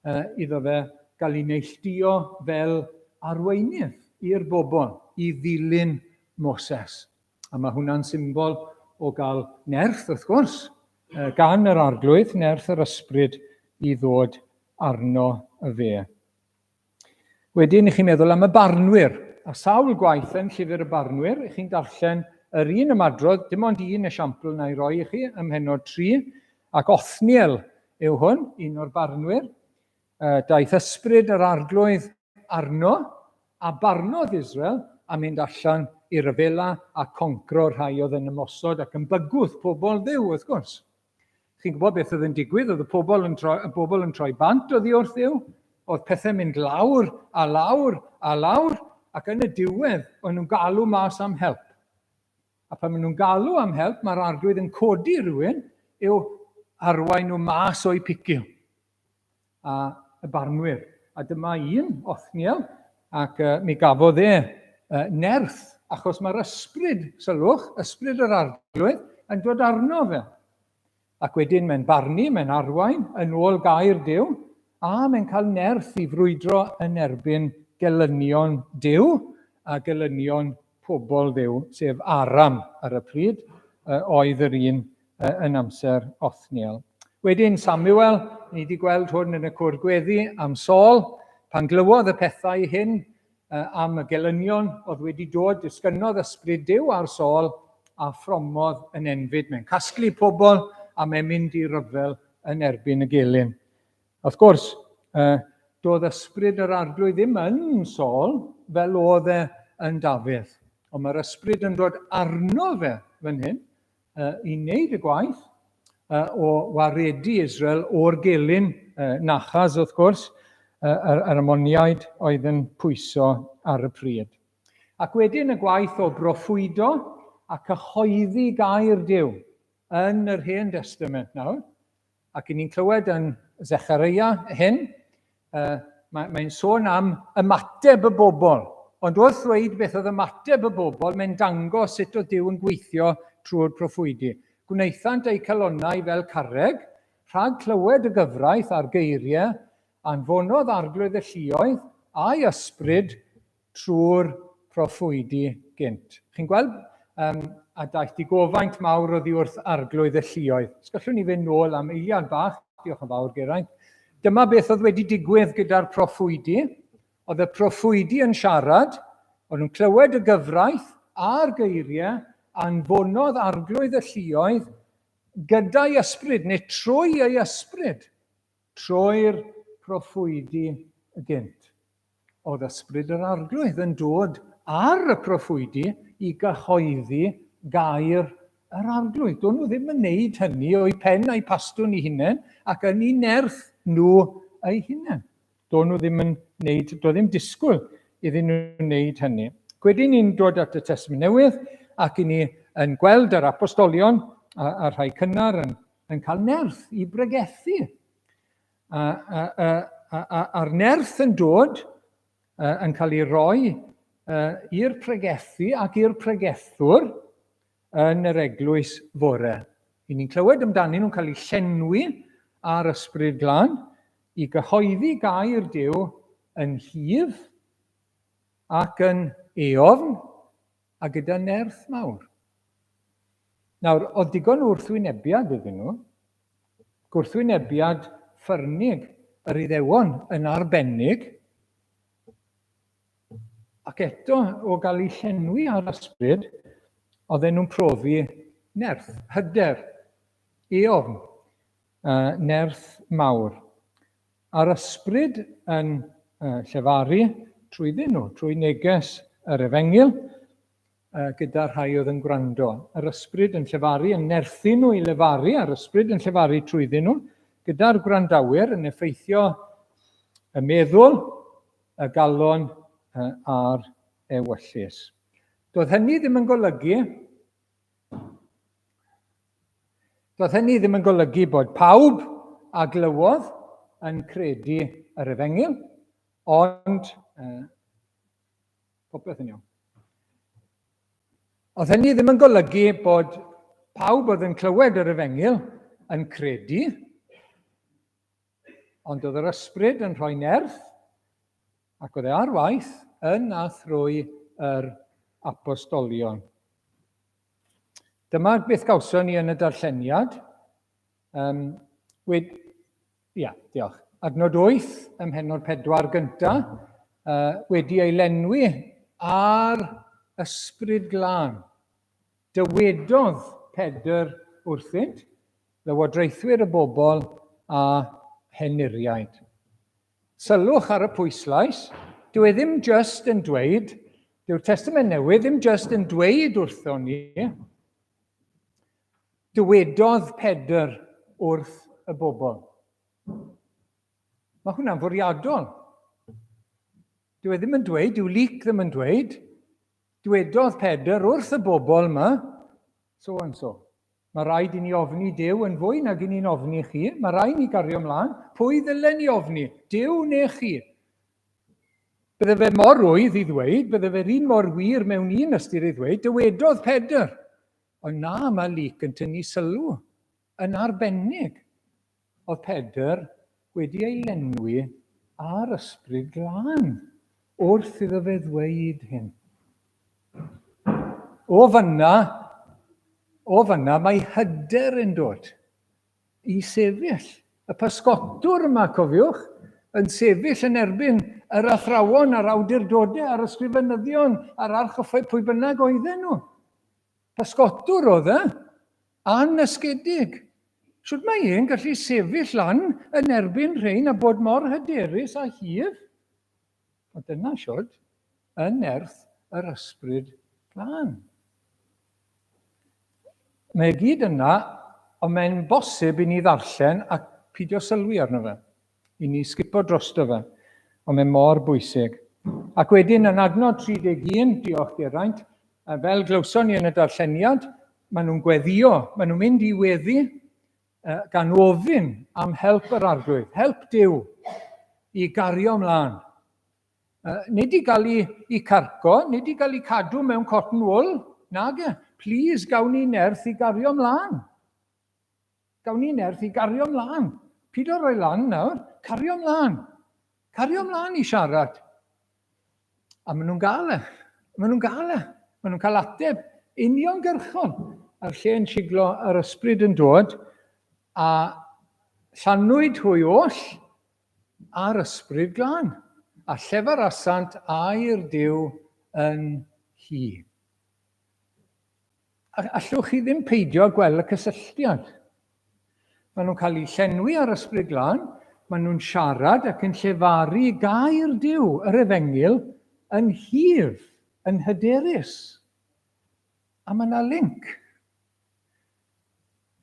uh, iddo fe gael ei neilltuo fel arweinydd i'r bobl i ddilyn Moses. A mae hwnna'n symbol o gael nerth, wrth gwrs, gan yr arglwydd, nerth yr ysbryd i ddod arno y fe. Wedyn, i chi'n meddwl am y barnwyr, a sawl gwaith yn llyfr y barnwyr, i chi'n darllen yr un ymadrodd, dim ond un esiampl na i roi i chi ym mhenod 3, ac Othniel yw hwn, un o'r barnwyr. Daeth ysbryd yr arglwydd arno, a barnodd Israel a mynd allan i ryfela a concro rhai oedd yn ymosod ac yn bygwth pobl Dduw, wrth gwrs. Chi'n gwybod beth oedd yn digwydd? Oedd y pobl yn troi, y bobl yn troi bant oddi wrth Dduw. Oedd pethau'n mynd lawr a lawr a lawr. Ac yn y diwedd, o'n nhw'n galw mas am help. A pan maen nhw'n galw am help, mae'r arglwydd yn codi rhywun i'w arwain nhw mas o'u piciw. A y barnwyr. A dyma un, Othniel, ac uh, mi gafodd e uh, nerth, achos mae'r ysbryd, sylwch, ysbryd yr arglwydd, yn dod arno fe. Ac wedyn mae'n barnu, mae'n arwain yn ôl gair Duw, a mae'n cael nerth i frwydro yn erbyn gelynion Duw a gelynion pobl Dduw, sef Aram ar y pryd, oedd yr un yn amser Othniel. Wedyn Samuel, ni wedi gweld hwn yn y cwr gweddi am Saul, pan glywodd y pethau hyn, am y gelynion oedd wedi dod, disgynnodd ysbryd Duw ar Saul a phromodd yn enbyd. Mae'n casglu pobl a mae'n mynd i ryfel yn erbyn y gelyn. Wrth gwrs, doedd ysbryd yr arglwydd ddim yn Saul fel oedd e yn Dafydd. Ond mae'r ysbryd yn dod arno fe fan hyn, i wneud y gwaith o waredu Israel o'r gelyn Nachas, wrth gwrs, yr, yr Ammoniaid oedd yn pwyso ar y pryd. Ac wedyn y gwaith o broffwydo a cyhoeddi gair Duw yn yr Hen Destament nawr. Ac i ni'n clywed yn Zechareia hyn, uh, mae'n mae sôn am ymateb y bobl. Ond wrth ddweud beth oedd ymateb y bobl, mae'n dangos sut oedd Duw yn gweithio trwy'r proffwydi. Gwnaethant eu calonnau fel carreg, rhag clywed y gyfraith a'r geiriau, anfonodd arglwydd y lluoedd a'i ysbryd trwy'r proffwydi gynt. Chi'n gweld? Um, a daeth digofaint mawr oddi wrth arglwydd y lluoedd. Os gallwn ni fynd nôl am eiliad bach, diolch yn fawr Geraint. Dyma beth oedd wedi digwydd gyda'r proffwydi. Oedd y proffwydi yn siarad, o'n nhw'n clywed y gyfraith a'r geiriau, anfonodd arglwydd y lluoedd gyda'i ysbryd, neu trwy ei ysbryd, trwy'r proffwydi gynt. Oedd ysbryd yr arglwydd yn dod ar y proffwydi i gyhoeddi gair yr arglwydd. Do'n nhw ddim yn neud hynny o'u pen a'u pastwn eu hunain ac yn eu nerth nhw eu hunain. Do'n nhw ddim yn neud, doedd ddim disgwyl iddyn nhw wneud hynny. Gwedyn ni'n dod at y Testament Newydd ac i ni yn gweld yr apostolion a, a rhai cynnar yn, yn cael nerth i bregethu A, a, a, a, a, a'r nerth yn dod yn cael ei roi i'r pregethu ac i'r pregethwr yn yr eglwys fore. I ni'n clywed amdanyn nhw'n cael eu llenwi ar ysbryd glân i gyhoeddi gair Duw yn hyf ac yn eofn a gyda nerth mawr. Nawr, oedd digon o wrthwynebiad iddyn nhw, gwrthwynebiad ffyrnig yr Iddewon yn arbennig, ac eto o gael eu llenwi ar ysbryd, oedden nhw'n profi nerth, hyder, eofn, nerth mawr. A'r ysbryd yn llefaru trwyddyn nhw, trwy neges yr efengyl, gyda'r rhai oedd yn gwrando. Yr ysbryd yn llefaru, yn nerthu nhw i lefaru, a'r ysbryd yn llefaru trwyddyn nhw, gyda'r gwrandawyr yn effeithio y meddwl, y galon a'r ewyllys. Doedd hynny ddim yn golygu Doedd hynny ddim yn golygu bod pawb a glywodd yn credu yr efengyl, ond uh, popeth yn iawn. Oedd hynny ddim yn golygu bod pawb oedd yn clywed yr efengyl yn credu, ond oedd yr ysbryd yn rhoi nerth ac oedd e ar waith yn a thrwy yr apostolion. Dyma beth gawson ni yn y darlleniad. Um, wed, ia, diolch. Adnod 8 ym mhennod 4 gynta, uh, wedi ei lenwi ar ysbryd glân. Dywedodd Pedr wrthynt, lywodraethwyr y bobl a henuriaid. Sylwch ar y pwyslais, dyw e ddim jyst yn dweud, dyw'r Testament Newydd ddim jyst yn dweud wrthon ni, dywedodd Pedr wrth y bobl. Mae hwnna'n fwriadol. Dyw e ddim yn dweud, dyw Luc ddim yn dweud, dwedodd Pedr wrth y bobl yma, so and so. Mae rhaid i ni ofni Duw yn fwy nag i ni'n ofni chi. Mae rhaid ni gario ymlaen. Pwy ddylen ni ofni? Duw neu chi? Bydde fe mor rwydd i ddweud, bydde fe'r un mor wir mewn un ystyr i ddweud, dywedodd Pedr. Ond na, mae Luc yn tynnu sylw yn arbennig. Oedd Pedr wedi ei lenwi â'r Ysbryd Glân wrth iddo fe ddweud hyn. O fanna, o fanna mae hyder yn dod. i sefyll. Y pysgotwr yma, cofiwch, yn sefyll yn erbyn yr athrawon a'r awdurdodau a'r ysgrifenyddion a'r archoffau pwy bynnag oedden nhw. Pysgotwr oedd e, anysgedig. Sut mae e'n gallu sefyll lan yn erbyn rhain a bod mor hyderus a hif? A dyna siwt, yn nerth yr ysbryd glân. Mae e gyd yna, ond mae'n bosib i ni ddarllen a pidio sylwi arno fe. I ni sgipo drosto fe. Ond mae'n mor bwysig. Ac wedyn yn adnod 31, diolch Geraint, fel glywson ni yn y darlleniad, maen nhw'n gweddio, maen nhw'n mynd i weddi gan ofyn am help yr arglwydd, help Duw i gario ymlaen. Nid i gael ei, i carco, nid i gael ei cadw mewn cotton wool, nag e. Please, gawn ni nerth i gario ymlaen. Gawn ni nerth i gario ymlaen. Pido roi lan nawr, cario ymlaen. Cario ymlaen i siarad. A maen nhw'n gael e. Maen nhw'n gael e. Maen nhw'n cael ateb uniongyrchol. A'r lle'n siglo yr ysbryd yn dod, a llanwyd hwy oll a'r ysbryd glân, a llefarasant air Duw yn hi. Allwch chi ddim peidio â gweld y cysylltiad. Maen nhw'n cael eu llenwi ar ysbryd glân, maen nhw'n siarad ac yn llefaru gair Duw, yr efengyl, yn hif, yn hyderus. A mae yna link.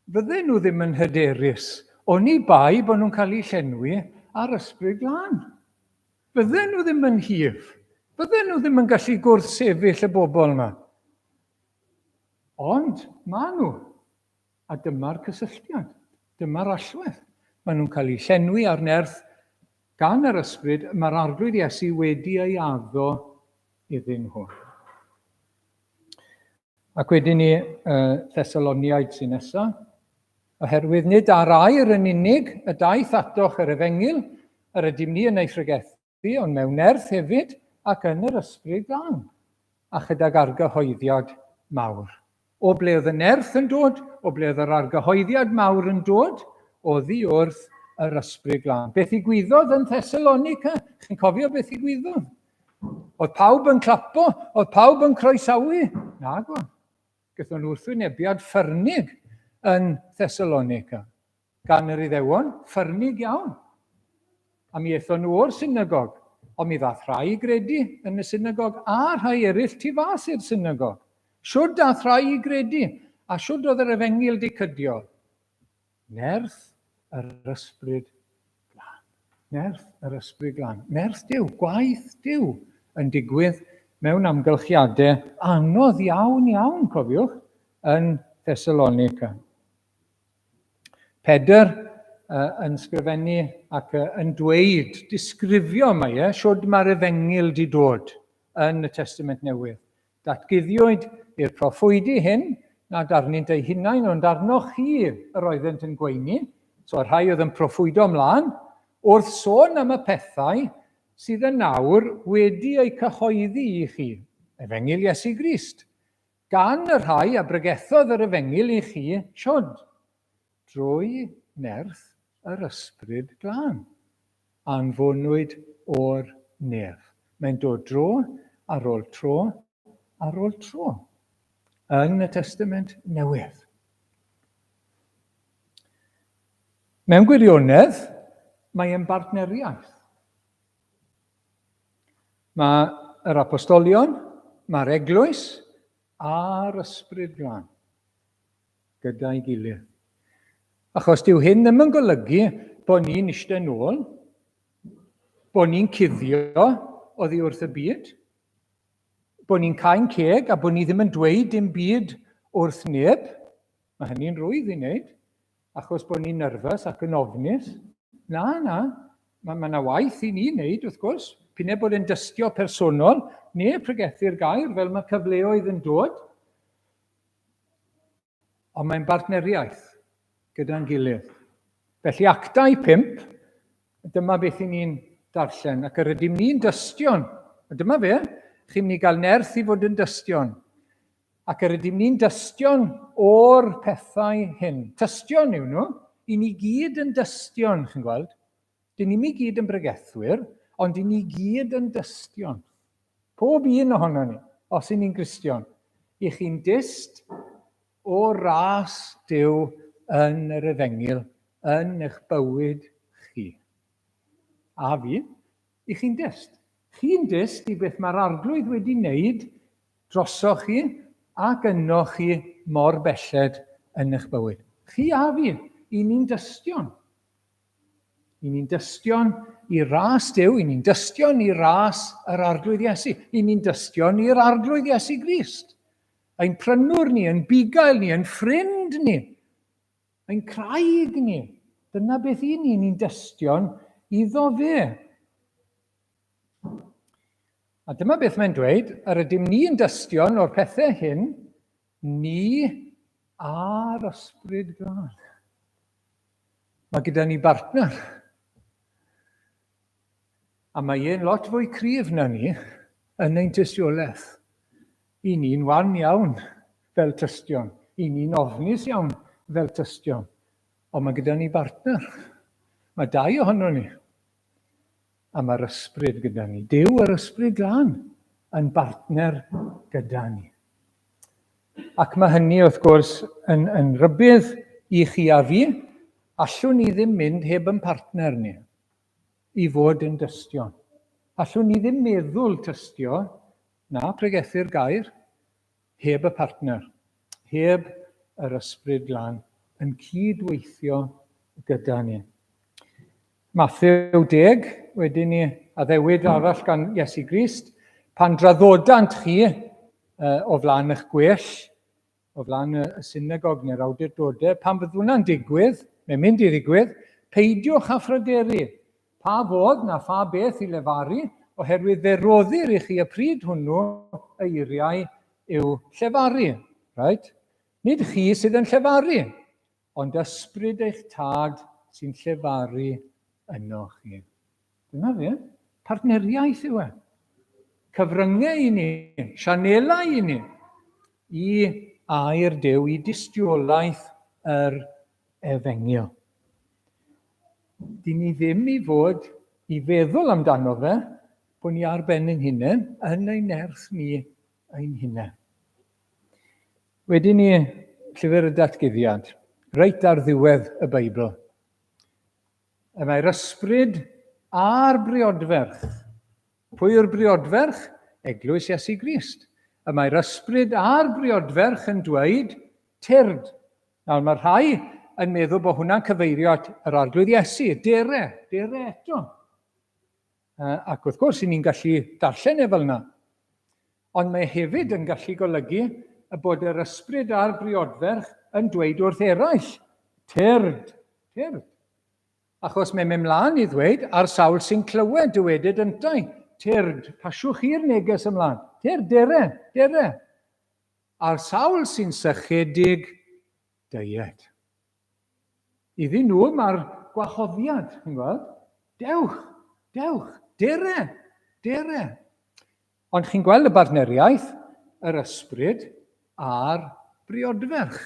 Fydden nhw ddim yn hyderus, oni bai bod nhw'n cael eu llenwi ar ysbryd glân. Fydden nhw ddim yn hif. Fydden nhw ddim yn gallu gwrthsefyll y bobl yma. Ond maen nhw. A dyma'r cysylltiad. Dyma'r allwedd. Maen nhw'n cael eu llenwi ar nerth gan yr ysbryd mae'r Arglwydd Iesu wedi ei addo iddyn nhw. Ac wedyn ni, Thessaloniaid sy'n nesaf. Oherwydd nid ar air yn unig y daeth atoch yr efengyl, yr ydym ni yn ei phregethu, ond mewn nerth hefyd ac yn yr ysbryd glân, a chydag argyhoeddiad mawr. O ble oedd y nerth yn dod? O ble oedd yr argyhoeddiad mawr yn dod? Oddi wrth yr ysbryd glân. Beth ddigwyddodd yn Thessalonica? Chi'n cofio beth ddigwyddodd? Oedd pawb yn clapo? Oedd pawb yn croesawu? Nag o. Gaethon nhw wrthwynebiad ffyrnig yn Thessalonica gan yr Iddewon, ffyrnig iawn. A mi aethon nhw o'r synagog, ond mi ddath rhai i gredu yn y synagog a rhai eraill tu fas i'r synagog. Shwd dath rhai i gredu? A shwd oedd yr efengyl di cydio? Nerth yr ysbryd glân. Nerth yr ysbryd glân. Nerth Duw, gwaith Duw yn digwydd mewn amgylchiadau anodd iawn iawn, cofiwch, yn Thessalonica. Pedr uh, yn sgrifennu ac uh, yn dweud, disgrifio mae e, siwd mae'r efengyl di dod yn y Testament Newydd. Datguddiwyd i'r proffwydi hyn nad arnynt eu hunain ond arnoch chi yr oeddent yn gweini, so y rhai oedd yn proffwydo ymlaen, wrth sôn am y pethau sydd yn awr wedi eu cyhoeddi i chi, Efengyl Iesu Grist, gan y rhai a bregethodd yr Efengyl i chi, siod, drwy nerth yr Ysbryd Glân. Anfonwyd o'r nef. Mae'n dod dro ar ôl tro ar ôl tro yn y Testament Newydd. Mewn gwirionedd, mae e'n bartneriaeth. Mae yr apostolion, mae'r eglwys a'r ysbryd glân gyda'i gilydd. Achos dyw hyn ddim yn golygu bod ni'n eistedd nôl, bod ni'n cuddio, oddi wrth y byd, bod ni'n cau'n ceg a bod ni ddim yn dweud dim byd wrth neb. Mae hynny'n rwydd i wneud, achos bod ni'n nerfus ac yn ofnus. Na, na, mae yna ma waith i ni wneud, wrth gwrs. P'un bod yn dystio personol neu pregethu'r gair fel mae cyfleoedd yn dod. Ond mae'n bartneriaeth gyda'n gilydd. Felly Actau 5, dyma beth i ni'n darllen, ac yr ydym ni'n dystion. A dyma fe, chi'n mynd i gael nerth i fod yn dystion. Ac yr ydym ni'n dystion o'r pethau hyn. Tystion yw nhw, i ni gyd yn dystion, chi'n gweld. Dyn ni'm i gyd yn bregethwyr, ond dyn ni gyd yn dystion. Pob un ohono ni, os y'n ni'n Gristion, i chi'n dyst o ras Duw yn yr efengyl yn eich bywyd chi. A fi, i chi'n dyst. Chi'n dyst i beth mae'r Arglwydd wedi wneud drosoch chi ac ynoch chi mor belled yn eich bywyd. Chi a fi, i ni'n dystion. I ni'n dystion i ras Duw, i ni'n dystion i ras yr Arglwydd Iesu, i ni'n dystion i'r Arglwydd Iesu Grist. Ein prynwr ni, ein bugail ni, ein ffrind ni, ein craig ni. Dyna beth i ni, ni'n dystion iddo fe. A dyma beth mae'n dweud, yr ydym ni'n dystion o'r pethau hyn, ni a'r Ysbryd Glân. Mae gyda ni bartner. A mae e'n lot fwy cryf na ni yn ein tystiolaeth. I ni'n wan iawn fel tystion. I ni'n ofnus iawn fel tystion. Ond mae gyda ni bartner. Mae dau ohono ni. A mae'r ysbryd gyda ni. Duw yr Ysbryd Glân yn bartner gyda ni. Ac mae hynny, wrth gwrs, yn, yn rybudd i chi a fi. Allwn ni ddim mynd heb yn partner ni i fod yn dystion. Allwn ni ddim meddwl tystio na pregethu'r gair heb y partner, heb yr Ysbryd Glân yn cyd-weithio gyda ni. Mathew 10, wedyn ni addewid arall gan Iesu Grist, pan draddodant chi o flaen eich gwell, o flaen y synagog neu'r awdurdodau, pan fydd hwnna'n digwydd, mae'n mynd i ddigwydd, peidiwch â phryderu, pa fodd na pha beth i lefaru, oherwydd fe roddir i chi y pryd hwnnw eiriau i'w llefaru. Right? Nid chi sydd yn llefaru, Ond ysbryd eich tad sy'n llefaru ynoch chi. Dyna fe. Partneriaeth yw e. Cyfryngau i ni, sianelau i ni, i air Duw, i dystiolaeth yr efengyl. Dyn ni ddim i fod i feddwl amdano fe, bod ni ar ben ein hunain, yn ein nerth ni ein hunain. Wedyn ni, Llyfr y Datguddiad, reit ar ddiwedd y Beibl. Y mae'r ysbryd a'r briodferch. Pwy yw'r briodferch? Eglwys Iesu Grist. Y mae'r ysbryd a'r briodferch yn dweud, tyrd. Nawr mae rhai yn meddwl bod hwnna'n cyfeirio at yr Arglwydd Iesu, dere, dere eto. Ac wrth gwrs, i ni'n gallu darllen e fel yna. Ond mae hefyd yn gallu golygu y bod yr ysbryd a'r briodferch yn dweud wrth eraill, tyrd, tyrd. Achos mae'n mynd mlaen i ddweud, a'r sawl sy'n clywed dywedyd yntau, tyrd, pasiwch chi'r neges ymlaen, tyrd, dere, dere. A'r sawl sy'n sychedig, deued. Iddyn nhw mae'r gwahoddiad, chi'n gweld? Dewch, dewch, dere, dere. Ond chi'n gweld y bartneriaeth, yr ysbryd a'r briodferch.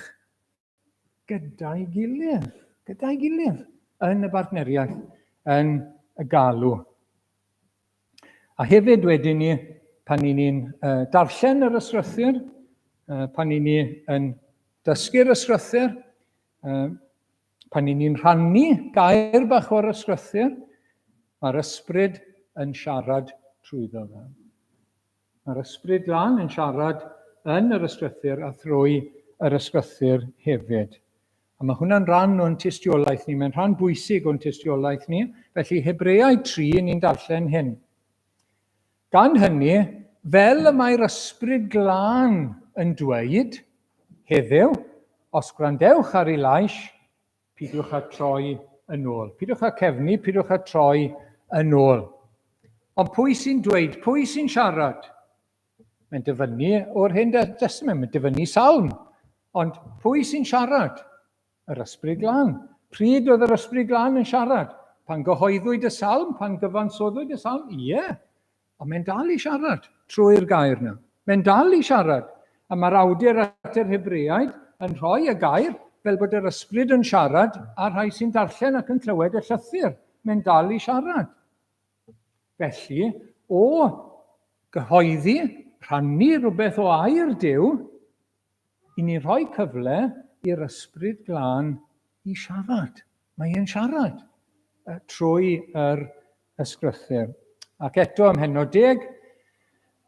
Gyda'i gilydd, gyda'i gilydd yn y bartneriaeth, yn y galw. A hefyd wedyn ni, pan ni'n ni'n uh, darllen yr ysgrythur, uh, pan ni'n ni yn dysgu'r ysgrythur, uh, pan ni'n ni'n rhannu gair bach o'r ysgrythur, mae'r ysbryd yn siarad trwyddo fe. Mae'r Ysbryd Glân yn siarad yn yr Ysgrythur a thrwy yr Ysgrythur hefyd. A mae hwnna'n rhan o'n tystiolaeth ni, mae'n rhan bwysig o'n tystiolaeth ni. Felly Hebreaid 3, ni'n darllen hyn. Gan hynny, fel y mae'r Ysbryd Glân yn dweud, heddiw, os gwrandewch ar ei lais, pidiwch â troi yn ôl. Pidiwch â cefnu, pidiwch â troi yn ôl. Ond pwy sy'n dweud, pwy sy'n siarad? Mae'n dyfynnu o'r Hen Destament, mae'n dyfynnu salm. Ond pwy sy'n siarad? Yr Ysbryd Glân. Pryd oedd yr Ysbryd Glân yn siarad? Pan gyhoeddwyd y salm, pan gyfansoddwyd y salm? Ie. Ond mae'n dal i siarad trwy'r gair yna. Mae'n dal i siarad. A mae'r awdur at yr Hebreaid yn rhoi y gair fel bod yr ysbryd yn siarad a'r rhai sy'n darllen ac yn clywed y llythyr. Mae'n dal i siarad. Felly, o gyhoeddi, rhannu rhywbeth o air Duw, i ni rhoi cyfle i'r Ysbryd Glân i siarad. Mae e'n siarad trwy yr ysgrythur. Ac eto ym mhennod 10,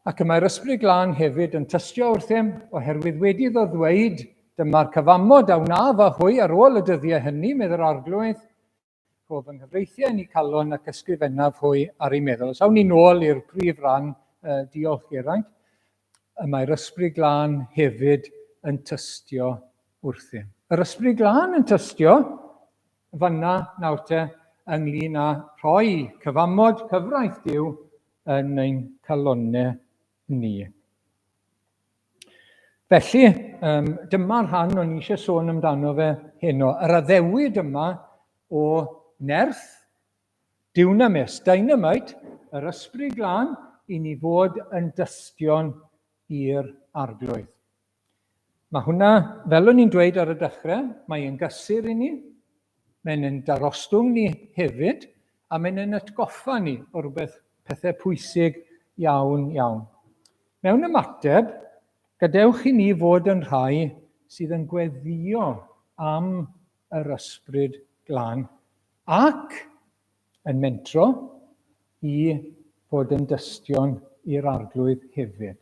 ac y mae'r Ysbryd Glân hefyd yn tystio wrthym, oherwydd wedi iddo ddweud, dyma'r cyfamod a wnaf â hwy ar ôl y dyddiau hynny, medd yr Arglwydd, Rho fy nghyfreithiau yn eu calon ac ysgrifennaf hwy ar eu meddwl. Os awn ni nôl i'r prif ran, diolch Geraint, y mae'r Ysbryd Glân hefyd yn tystio wrthym. Yr Ysbryd Glân yn tystio fanna nawr te ynglyn â rhoi cyfamod cyfraith Duw yn ein calonnau ni. Felly, um, dyma'r rhan o'n i eisiau sôn amdano fe heno. Yr addewid yma o nerth, dunamis, dynamite, yr ysbryd glân, i ni fod yn dystion i'r arglwydd. Mae hwnna, fel o'n i'n dweud ar y dechrau, mae e'n gysur i ni, mae'n yn darostwng ni hefyd, a mae'n yn atgoffa ni o rhywbeth pethau pwysig iawn, iawn. Mewn ymateb, gadewch i ni fod yn rhai sydd yn gweddïo am yr Ysbryd Glân ac yn mentro i fod yn dystion i'r Arglwydd hefyd.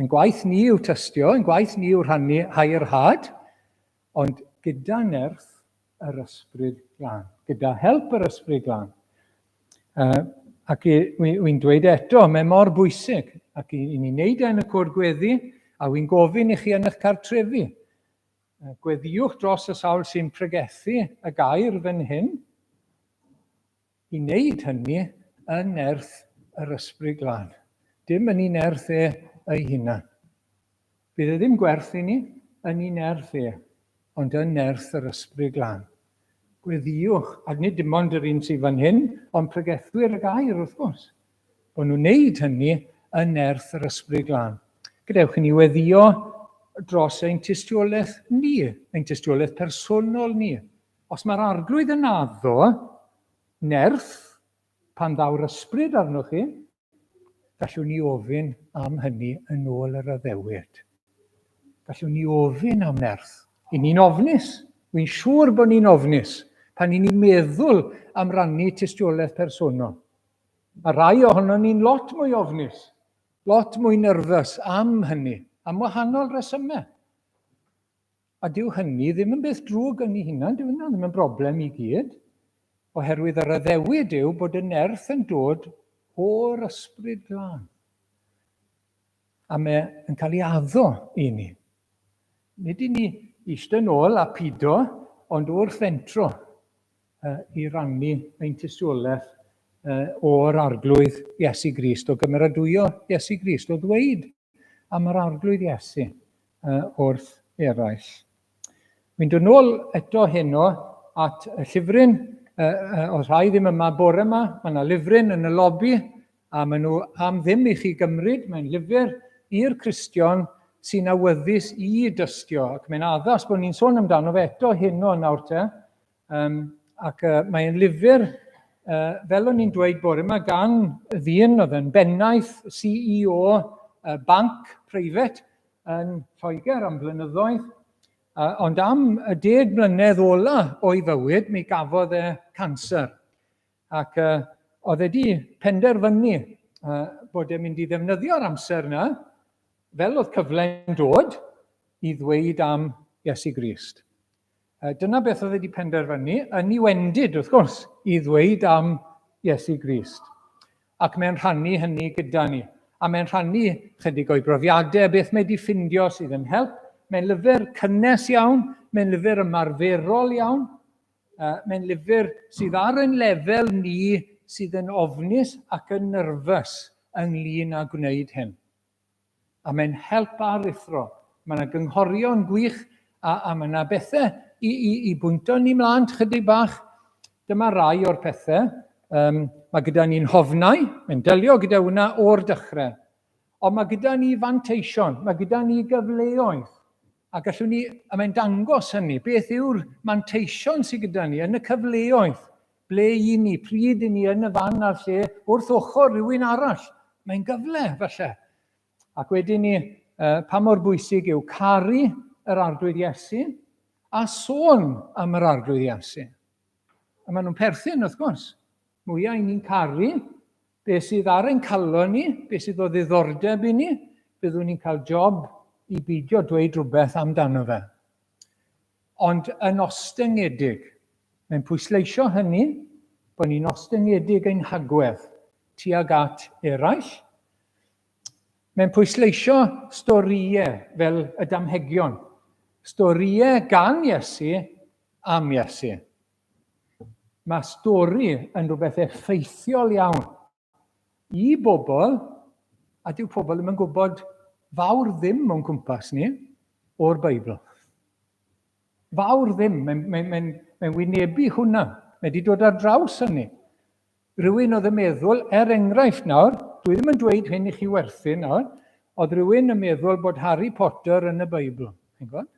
Ein gwaith ni yw tystio, ein gwaith ni yw rhannu hau'r had, Ond gyda nerth yr Ysbryd Glân, gyda help yr Ysbryd Glân. Ac wy'n dweud eto, mae mor bwysig, ac i, i ni wneud e yn y cwr gweddi, a wy'n gofyn i chi yn eich cartrefi. Gweddïwch dros y sawl sy'n pregethu y gair fan hyn, i wneud hynny yn nerth yr Ysbryd Glân. Dim yn ei nerth e ei hunan. Bydd e ddim gwerth i ni yn ei nerth e, ond yn nerth yr Ysbryd Glân. Gweddïwch, ac nid dim ond yr un sydd fan hyn, ond pregethwyr y gair, wrth gwrs. Bod nhw'n wneud hynny yn nerth yr Ysbryd Glân. Gadewch i ni weddio dros ein tystiolaeth ni, ein tystiolaeth personol ni. Os mae'r Arglwydd yn addo nerth pan ddaw'r ysbryd arnoch chi, gallwn ni ofyn am hynny yn ôl yr addewid. Gallwn ni ofyn am nerth. I ni'n ofnus. Wy'n siŵr bod ni'n ofnus pan i ni'n meddwl am rannu tystiolaeth personol. Mae rhai ohono ni'n lot mwy ofnus, lot mwy nerfus am hynny, am wahanol resymau. A dyw hynny ddim yn beth drwg yn ei hunan, dyw hynna ddim yn broblem i gyd, oherwydd yr addewid yw bod y nerth yn dod o'r ysbryd glân. A mae yn cael ei addo i ni. Nid i ni eistedd nôl a pido, ond wrth fentro i rannu ein tystiolaeth o'r Arglwydd Iesu Grist, o gymeradwyo Iesu Grist, o ddweud am yr Arglwydd Iesu wrth eraill. Wy'n dod nôl eto heno at y llyfryn, os rhai ddim yma bore yma, mae yna lyfryn yn y lobi a maen nhw am ddim i chi gymryd, mae'n lyfr i'r Cristion sy'n awyddus i dystio, ac mae'n addas bod ni'n sôn amdano fe eto heno nawr te, ac mae'n lyfr, fel o'n i'n dweud bore yma, gan ddyn oedd yn bennaeth CEO banc preifat yn Lloegr am flynyddoedd. Ond am y 10 mlynedd ola o'i fywyd, mi gafodd e canser. Ac oedd e wedi penderfynu bod e'n mynd i ddefnyddio'r amser yna, fel oedd cyfle'n dod, i ddweud am Iesu Grist. Dyna beth oedd wedi penderfynu, yn ei wendid, wrth gwrs, i ddweud am Iesu Grist. Ac mae'n rhannu hynny gyda ni. A mae'n rhannu chydig o'i brofiadau, beth mae wedi ffindio sydd yn help. Mae'n lyfr cynnes iawn, mae'n lyfr ymarferol iawn, mae'n lyfr sydd ar ein lefel ni sydd yn ofnus ac yn nyrfys ynglyn â gwneud hyn. A mae'n help aruthrol. Mae yna gynghorion gwych a, a mae yna bethau i, i, i bwynto ni mlaen chydig bach. Dyma rai o'r pethau. Um, mae gyda ni'n hofnau, mae'n delio gyda hwnna o'r dechrau. Ond mae gyda ni fanteision, mae gyda ni gyfleoedd. A gallwn ni, a mae'n dangos hynny, beth yw'r manteision sydd gyda ni yn y cyfleoedd, ble i ni, pryd i ni yn y fan a'r lle, wrth ochr rhywun arall. Mae'n gyfle, falle. Ac wedyn ni, pa mor bwysig yw caru yr Arglwydd Iesu a sôn am yr Arglwydd Iesu. A maen nhw'n perthyn, wrth gwrs. Mwyaf i ni'n caru beth sydd ar ein calon ni, beth sydd o ddiddordeb i ni, byddwn ni'n cael job i beidio dweud rhywbeth amdano fe. Ond yn ostyngedig, mae'n pwysleisio hynny, bod ni'n ostyngedig ein hagwedd tuag at eraill. Mae'n pwysleisio storïau fel y damhegion, storïau gan Iesu am Iesu. Mae stori yn rhywbeth effeithiol iawn i bobl, a dyw pobl ddim yn gwybod fawr ddim o'n cwmpas ni o'r Beibl. Fawr ddim, mae'n mae, mae, mae wynebu hwnna. Mae wedi dod ar draws hynny. Rhywun oedd yn meddwl, er enghraifft nawr, dwi ddim yn dweud hyn i chi werthu nawr, oedd rhywun yn meddwl bod Harry Potter yn y Beibl. Chi'n gwybod?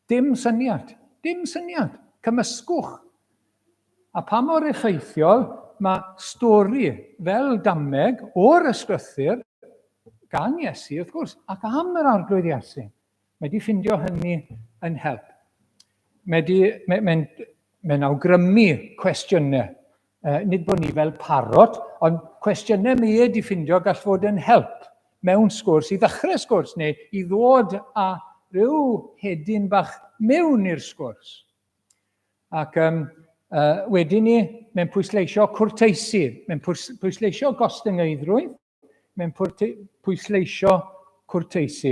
Dim syniad. Dim syniad. Cymysgwch. A pa mor effeithiol mae stori fel dameg o'r ysgrythur gan Iesu, wrth gwrs, ac am yr Arglwydd Iesu. Mae wedi ffindio hynny yn help. Mae wedi, mae'n mae, mae awgrymu cwestiynau. Nid bod ni fel parot, ond cwestiynau mae wedi ffindio gall fod yn help mewn sgwrs, i ddechrau sgwrs neu i ddod â rhyw hedyn bach mewn i'r sgwrs. Ac um, wedyn ni, mae'n pwysleisio cwrteisi, mae'n pwysleisio gostyngeiddrwydd, Mae'n pwysleisio cwrteisi.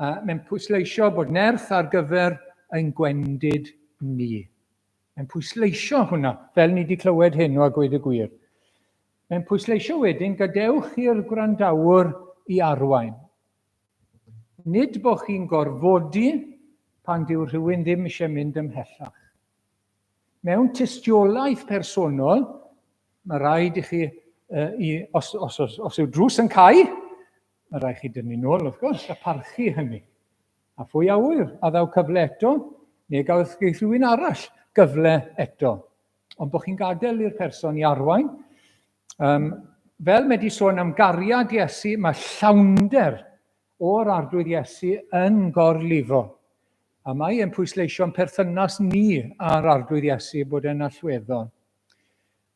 Mae'n pwysleisio bod nerth ar gyfer ein gwendid ni. Mae'n pwysleisio hwnna, fel ni wedi clywed heno a gweud y gwir. Mae'n pwysleisio wedyn, gadewch i'r gwrandawr i arwain. Nid bod chi'n gorfodi pan dyw rhywun ddim eisiau mynd ymhellach. Mewn tystiolaeth personol, mae rhaid i chi, uh, i, os, os, os, os yw drws yn cau, mae rhaid chi dynnu nôl, wrth gwrs, a parchu hynny. A phwy a ŵyr, a ddaw cyfle eto, neu gael geith rhywun arall gyfle eto. Ond bod chi'n gadael i'r person i arwain. Um, fel mae wedi sôn am gariad Iesu, mae llawnder o'r Arglwydd Iesu yn gorlifo. A mae e'n pwysleisio'n perthynas ni â'r Arglwydd Iesu bod e'n allweddol.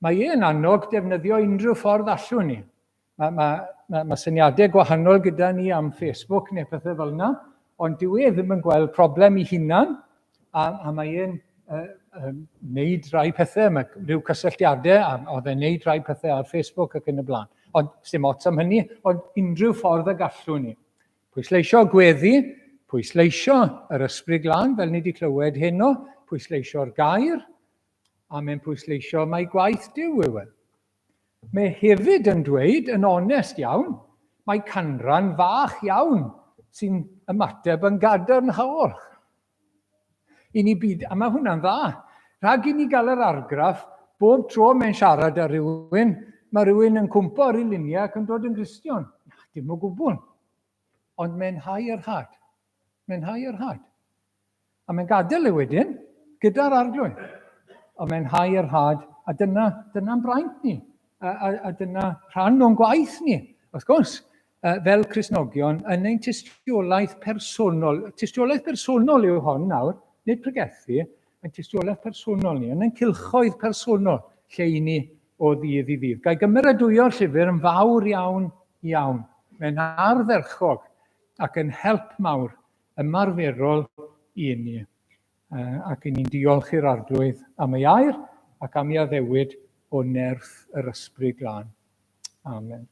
Mae e'n annog defnyddio unrhyw ffordd allwn ni. Mae, mae, mae, mae syniadau gwahanol gyda ni am Facebook neu pethau fel yna, ond dyw e ddim yn gweld problem i hunan, a, a mae e'n uh, uh, wneud rhai pethau, mae rhyw cysylltiadau, a oedd e'n wneud rhai pethau ar Facebook ac yn y blaen. Ond dim ots am hynny, ond unrhyw ffordd y gallwn ni. Pwysleisio gweddi, pwysleisio yr Ysbryd Glân, fel ni wedi clywed heno, pwysleisio'r gair, a mae'n pwysleisio mai gwaith Duw yw e. Mae hefyd yn dweud, yn onest iawn, mae canran fach iawn sy'n ymateb yn gadarnhaol. I ni byd, a mae hwnna'n dda. Rhag i ni gael yr argraff, bob tro mae'n siarad â rhywun, mae rhywun yn cwmpo ar ei luniau ac yn dod yn Gristion. Na, dim o gwbl. Ond mae'n hau yr had. Mae'n hau yr had. A mae'n gadael e wedyn gyda'r arglwydd. Ond mae'n hau yr had, a dyna, dyna'n braint ni. A, a, a dyna rhan o'n gwaith ni, wrth gwrs, fel Cristnogion, yn ein tystiolaeth personol. Tystiolaeth personol yw hon nawr, nid pregethu, ein tystiolaeth personol ni, yn ein cylchoedd personol, lle i ni o ddydd i ddydd. Gai gymeradwyo'r llyfr yn fawr iawn, iawn. Mae'n ardderchog ac yn help mawr ymarferol i ni. Ac i ni'n diolch i'r Arglwydd am ei air ac am ei addewid o nerth yr Ysbryd Glân. Amen.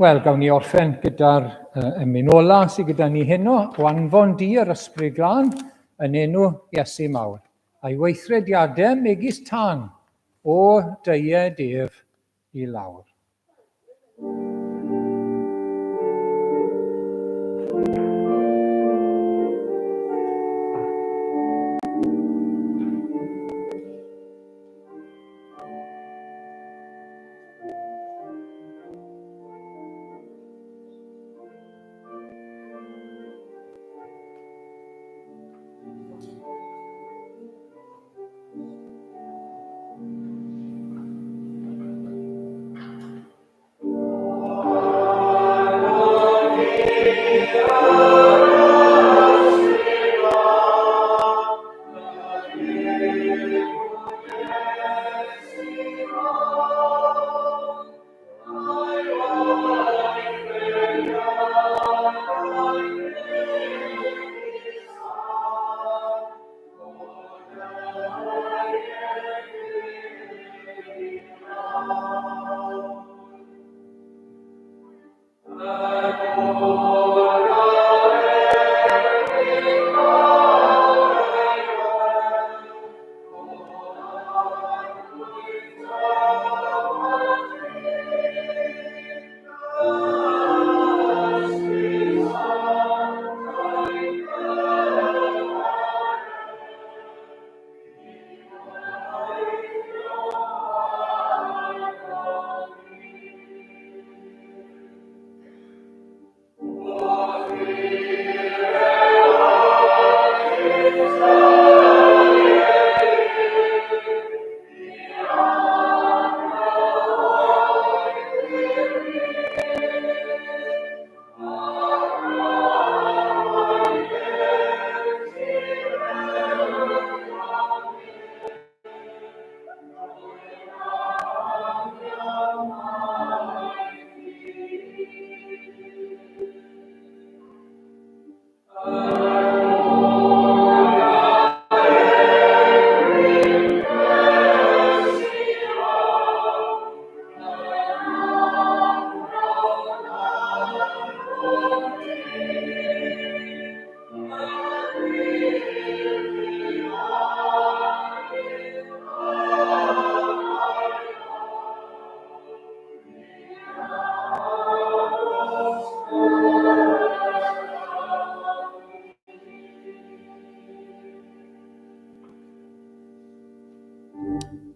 Wel, gawn ni orffen gyda'r uh, emyn ola sydd gyda ni heno, o anfon di yr Ysbryd Glân yn enw Iesu Mawr, a'i weithrediadau megis tân o dyed ef i lawr.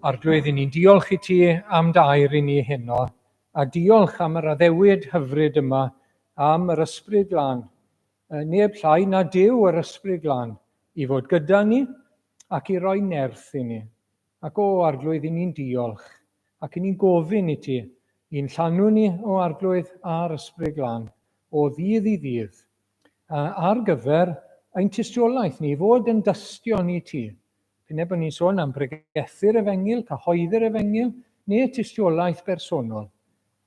Arglwydd, i ni'n diolch i ti am dair i ni heno, a diolch am yr addewid hyfryd yma am yr Ysbryd Glân. Neb llai na Duw yr Ysbryd Glân i fod gyda ni ac i roi nerth i ni. Ac o, Arglwydd, i ni'n diolch, ac i ni'n gofyn i ti, i'n llanw ni, o Arglwydd, â'r Ysbryd Glân, o ddydd i ddydd, ar gyfer ein tystiolaeth ni, i fod yn dystion i ti. P'un bod ni'n sôn am bregethu'r efengyl, cyhoeddi'r efengyl, neu tystiolaeth bersonol.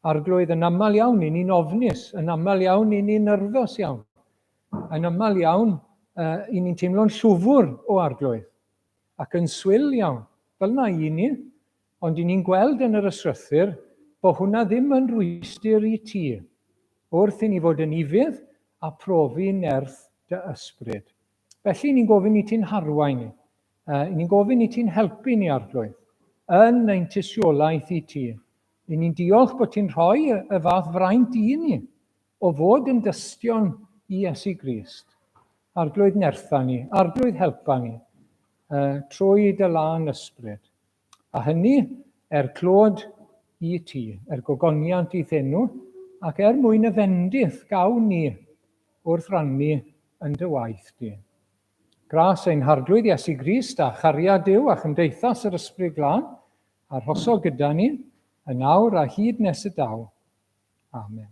Arglwydd, yn aml iawn, i ni'n ofnus, yn aml iawn, i ni'n nyrfos iawn. Yn aml iawn, uh, i ni'n teimlo'n llwfwr o Arglwydd. ac yn swil iawn, fel na i ni, ond i ni'n gweld yn yr ysrythyr bod hwnna ddim yn rwystr i ti, wrth i ni fod yn ufudd a profi nerth dy ysbryd. Felly ni'n gofyn i ti'n harwain ni, uh, ni'n gofyn i ti'n helpu ni Arglwydd, yn ein tystiolaeth i ti. I ni'n diolch bod ti'n rhoi y fath fraint i ni o fod yn dystion i Iesu Grist. Arglwydd nertha ni, Arglwydd helpa ni, uh, trwy dy lân ysbryd. A hynny er clod i ti, er gogoniant i'th enw, ac er mwyn y fendith gawn ni wrth rannu yn dy waith di. Gras ein Harglwydd Iesu Grist a chariad Duw a chymdeithas yr Ysbryd Glân, arhoso gyda ni, yn awr a hyd nes y daw. Amen.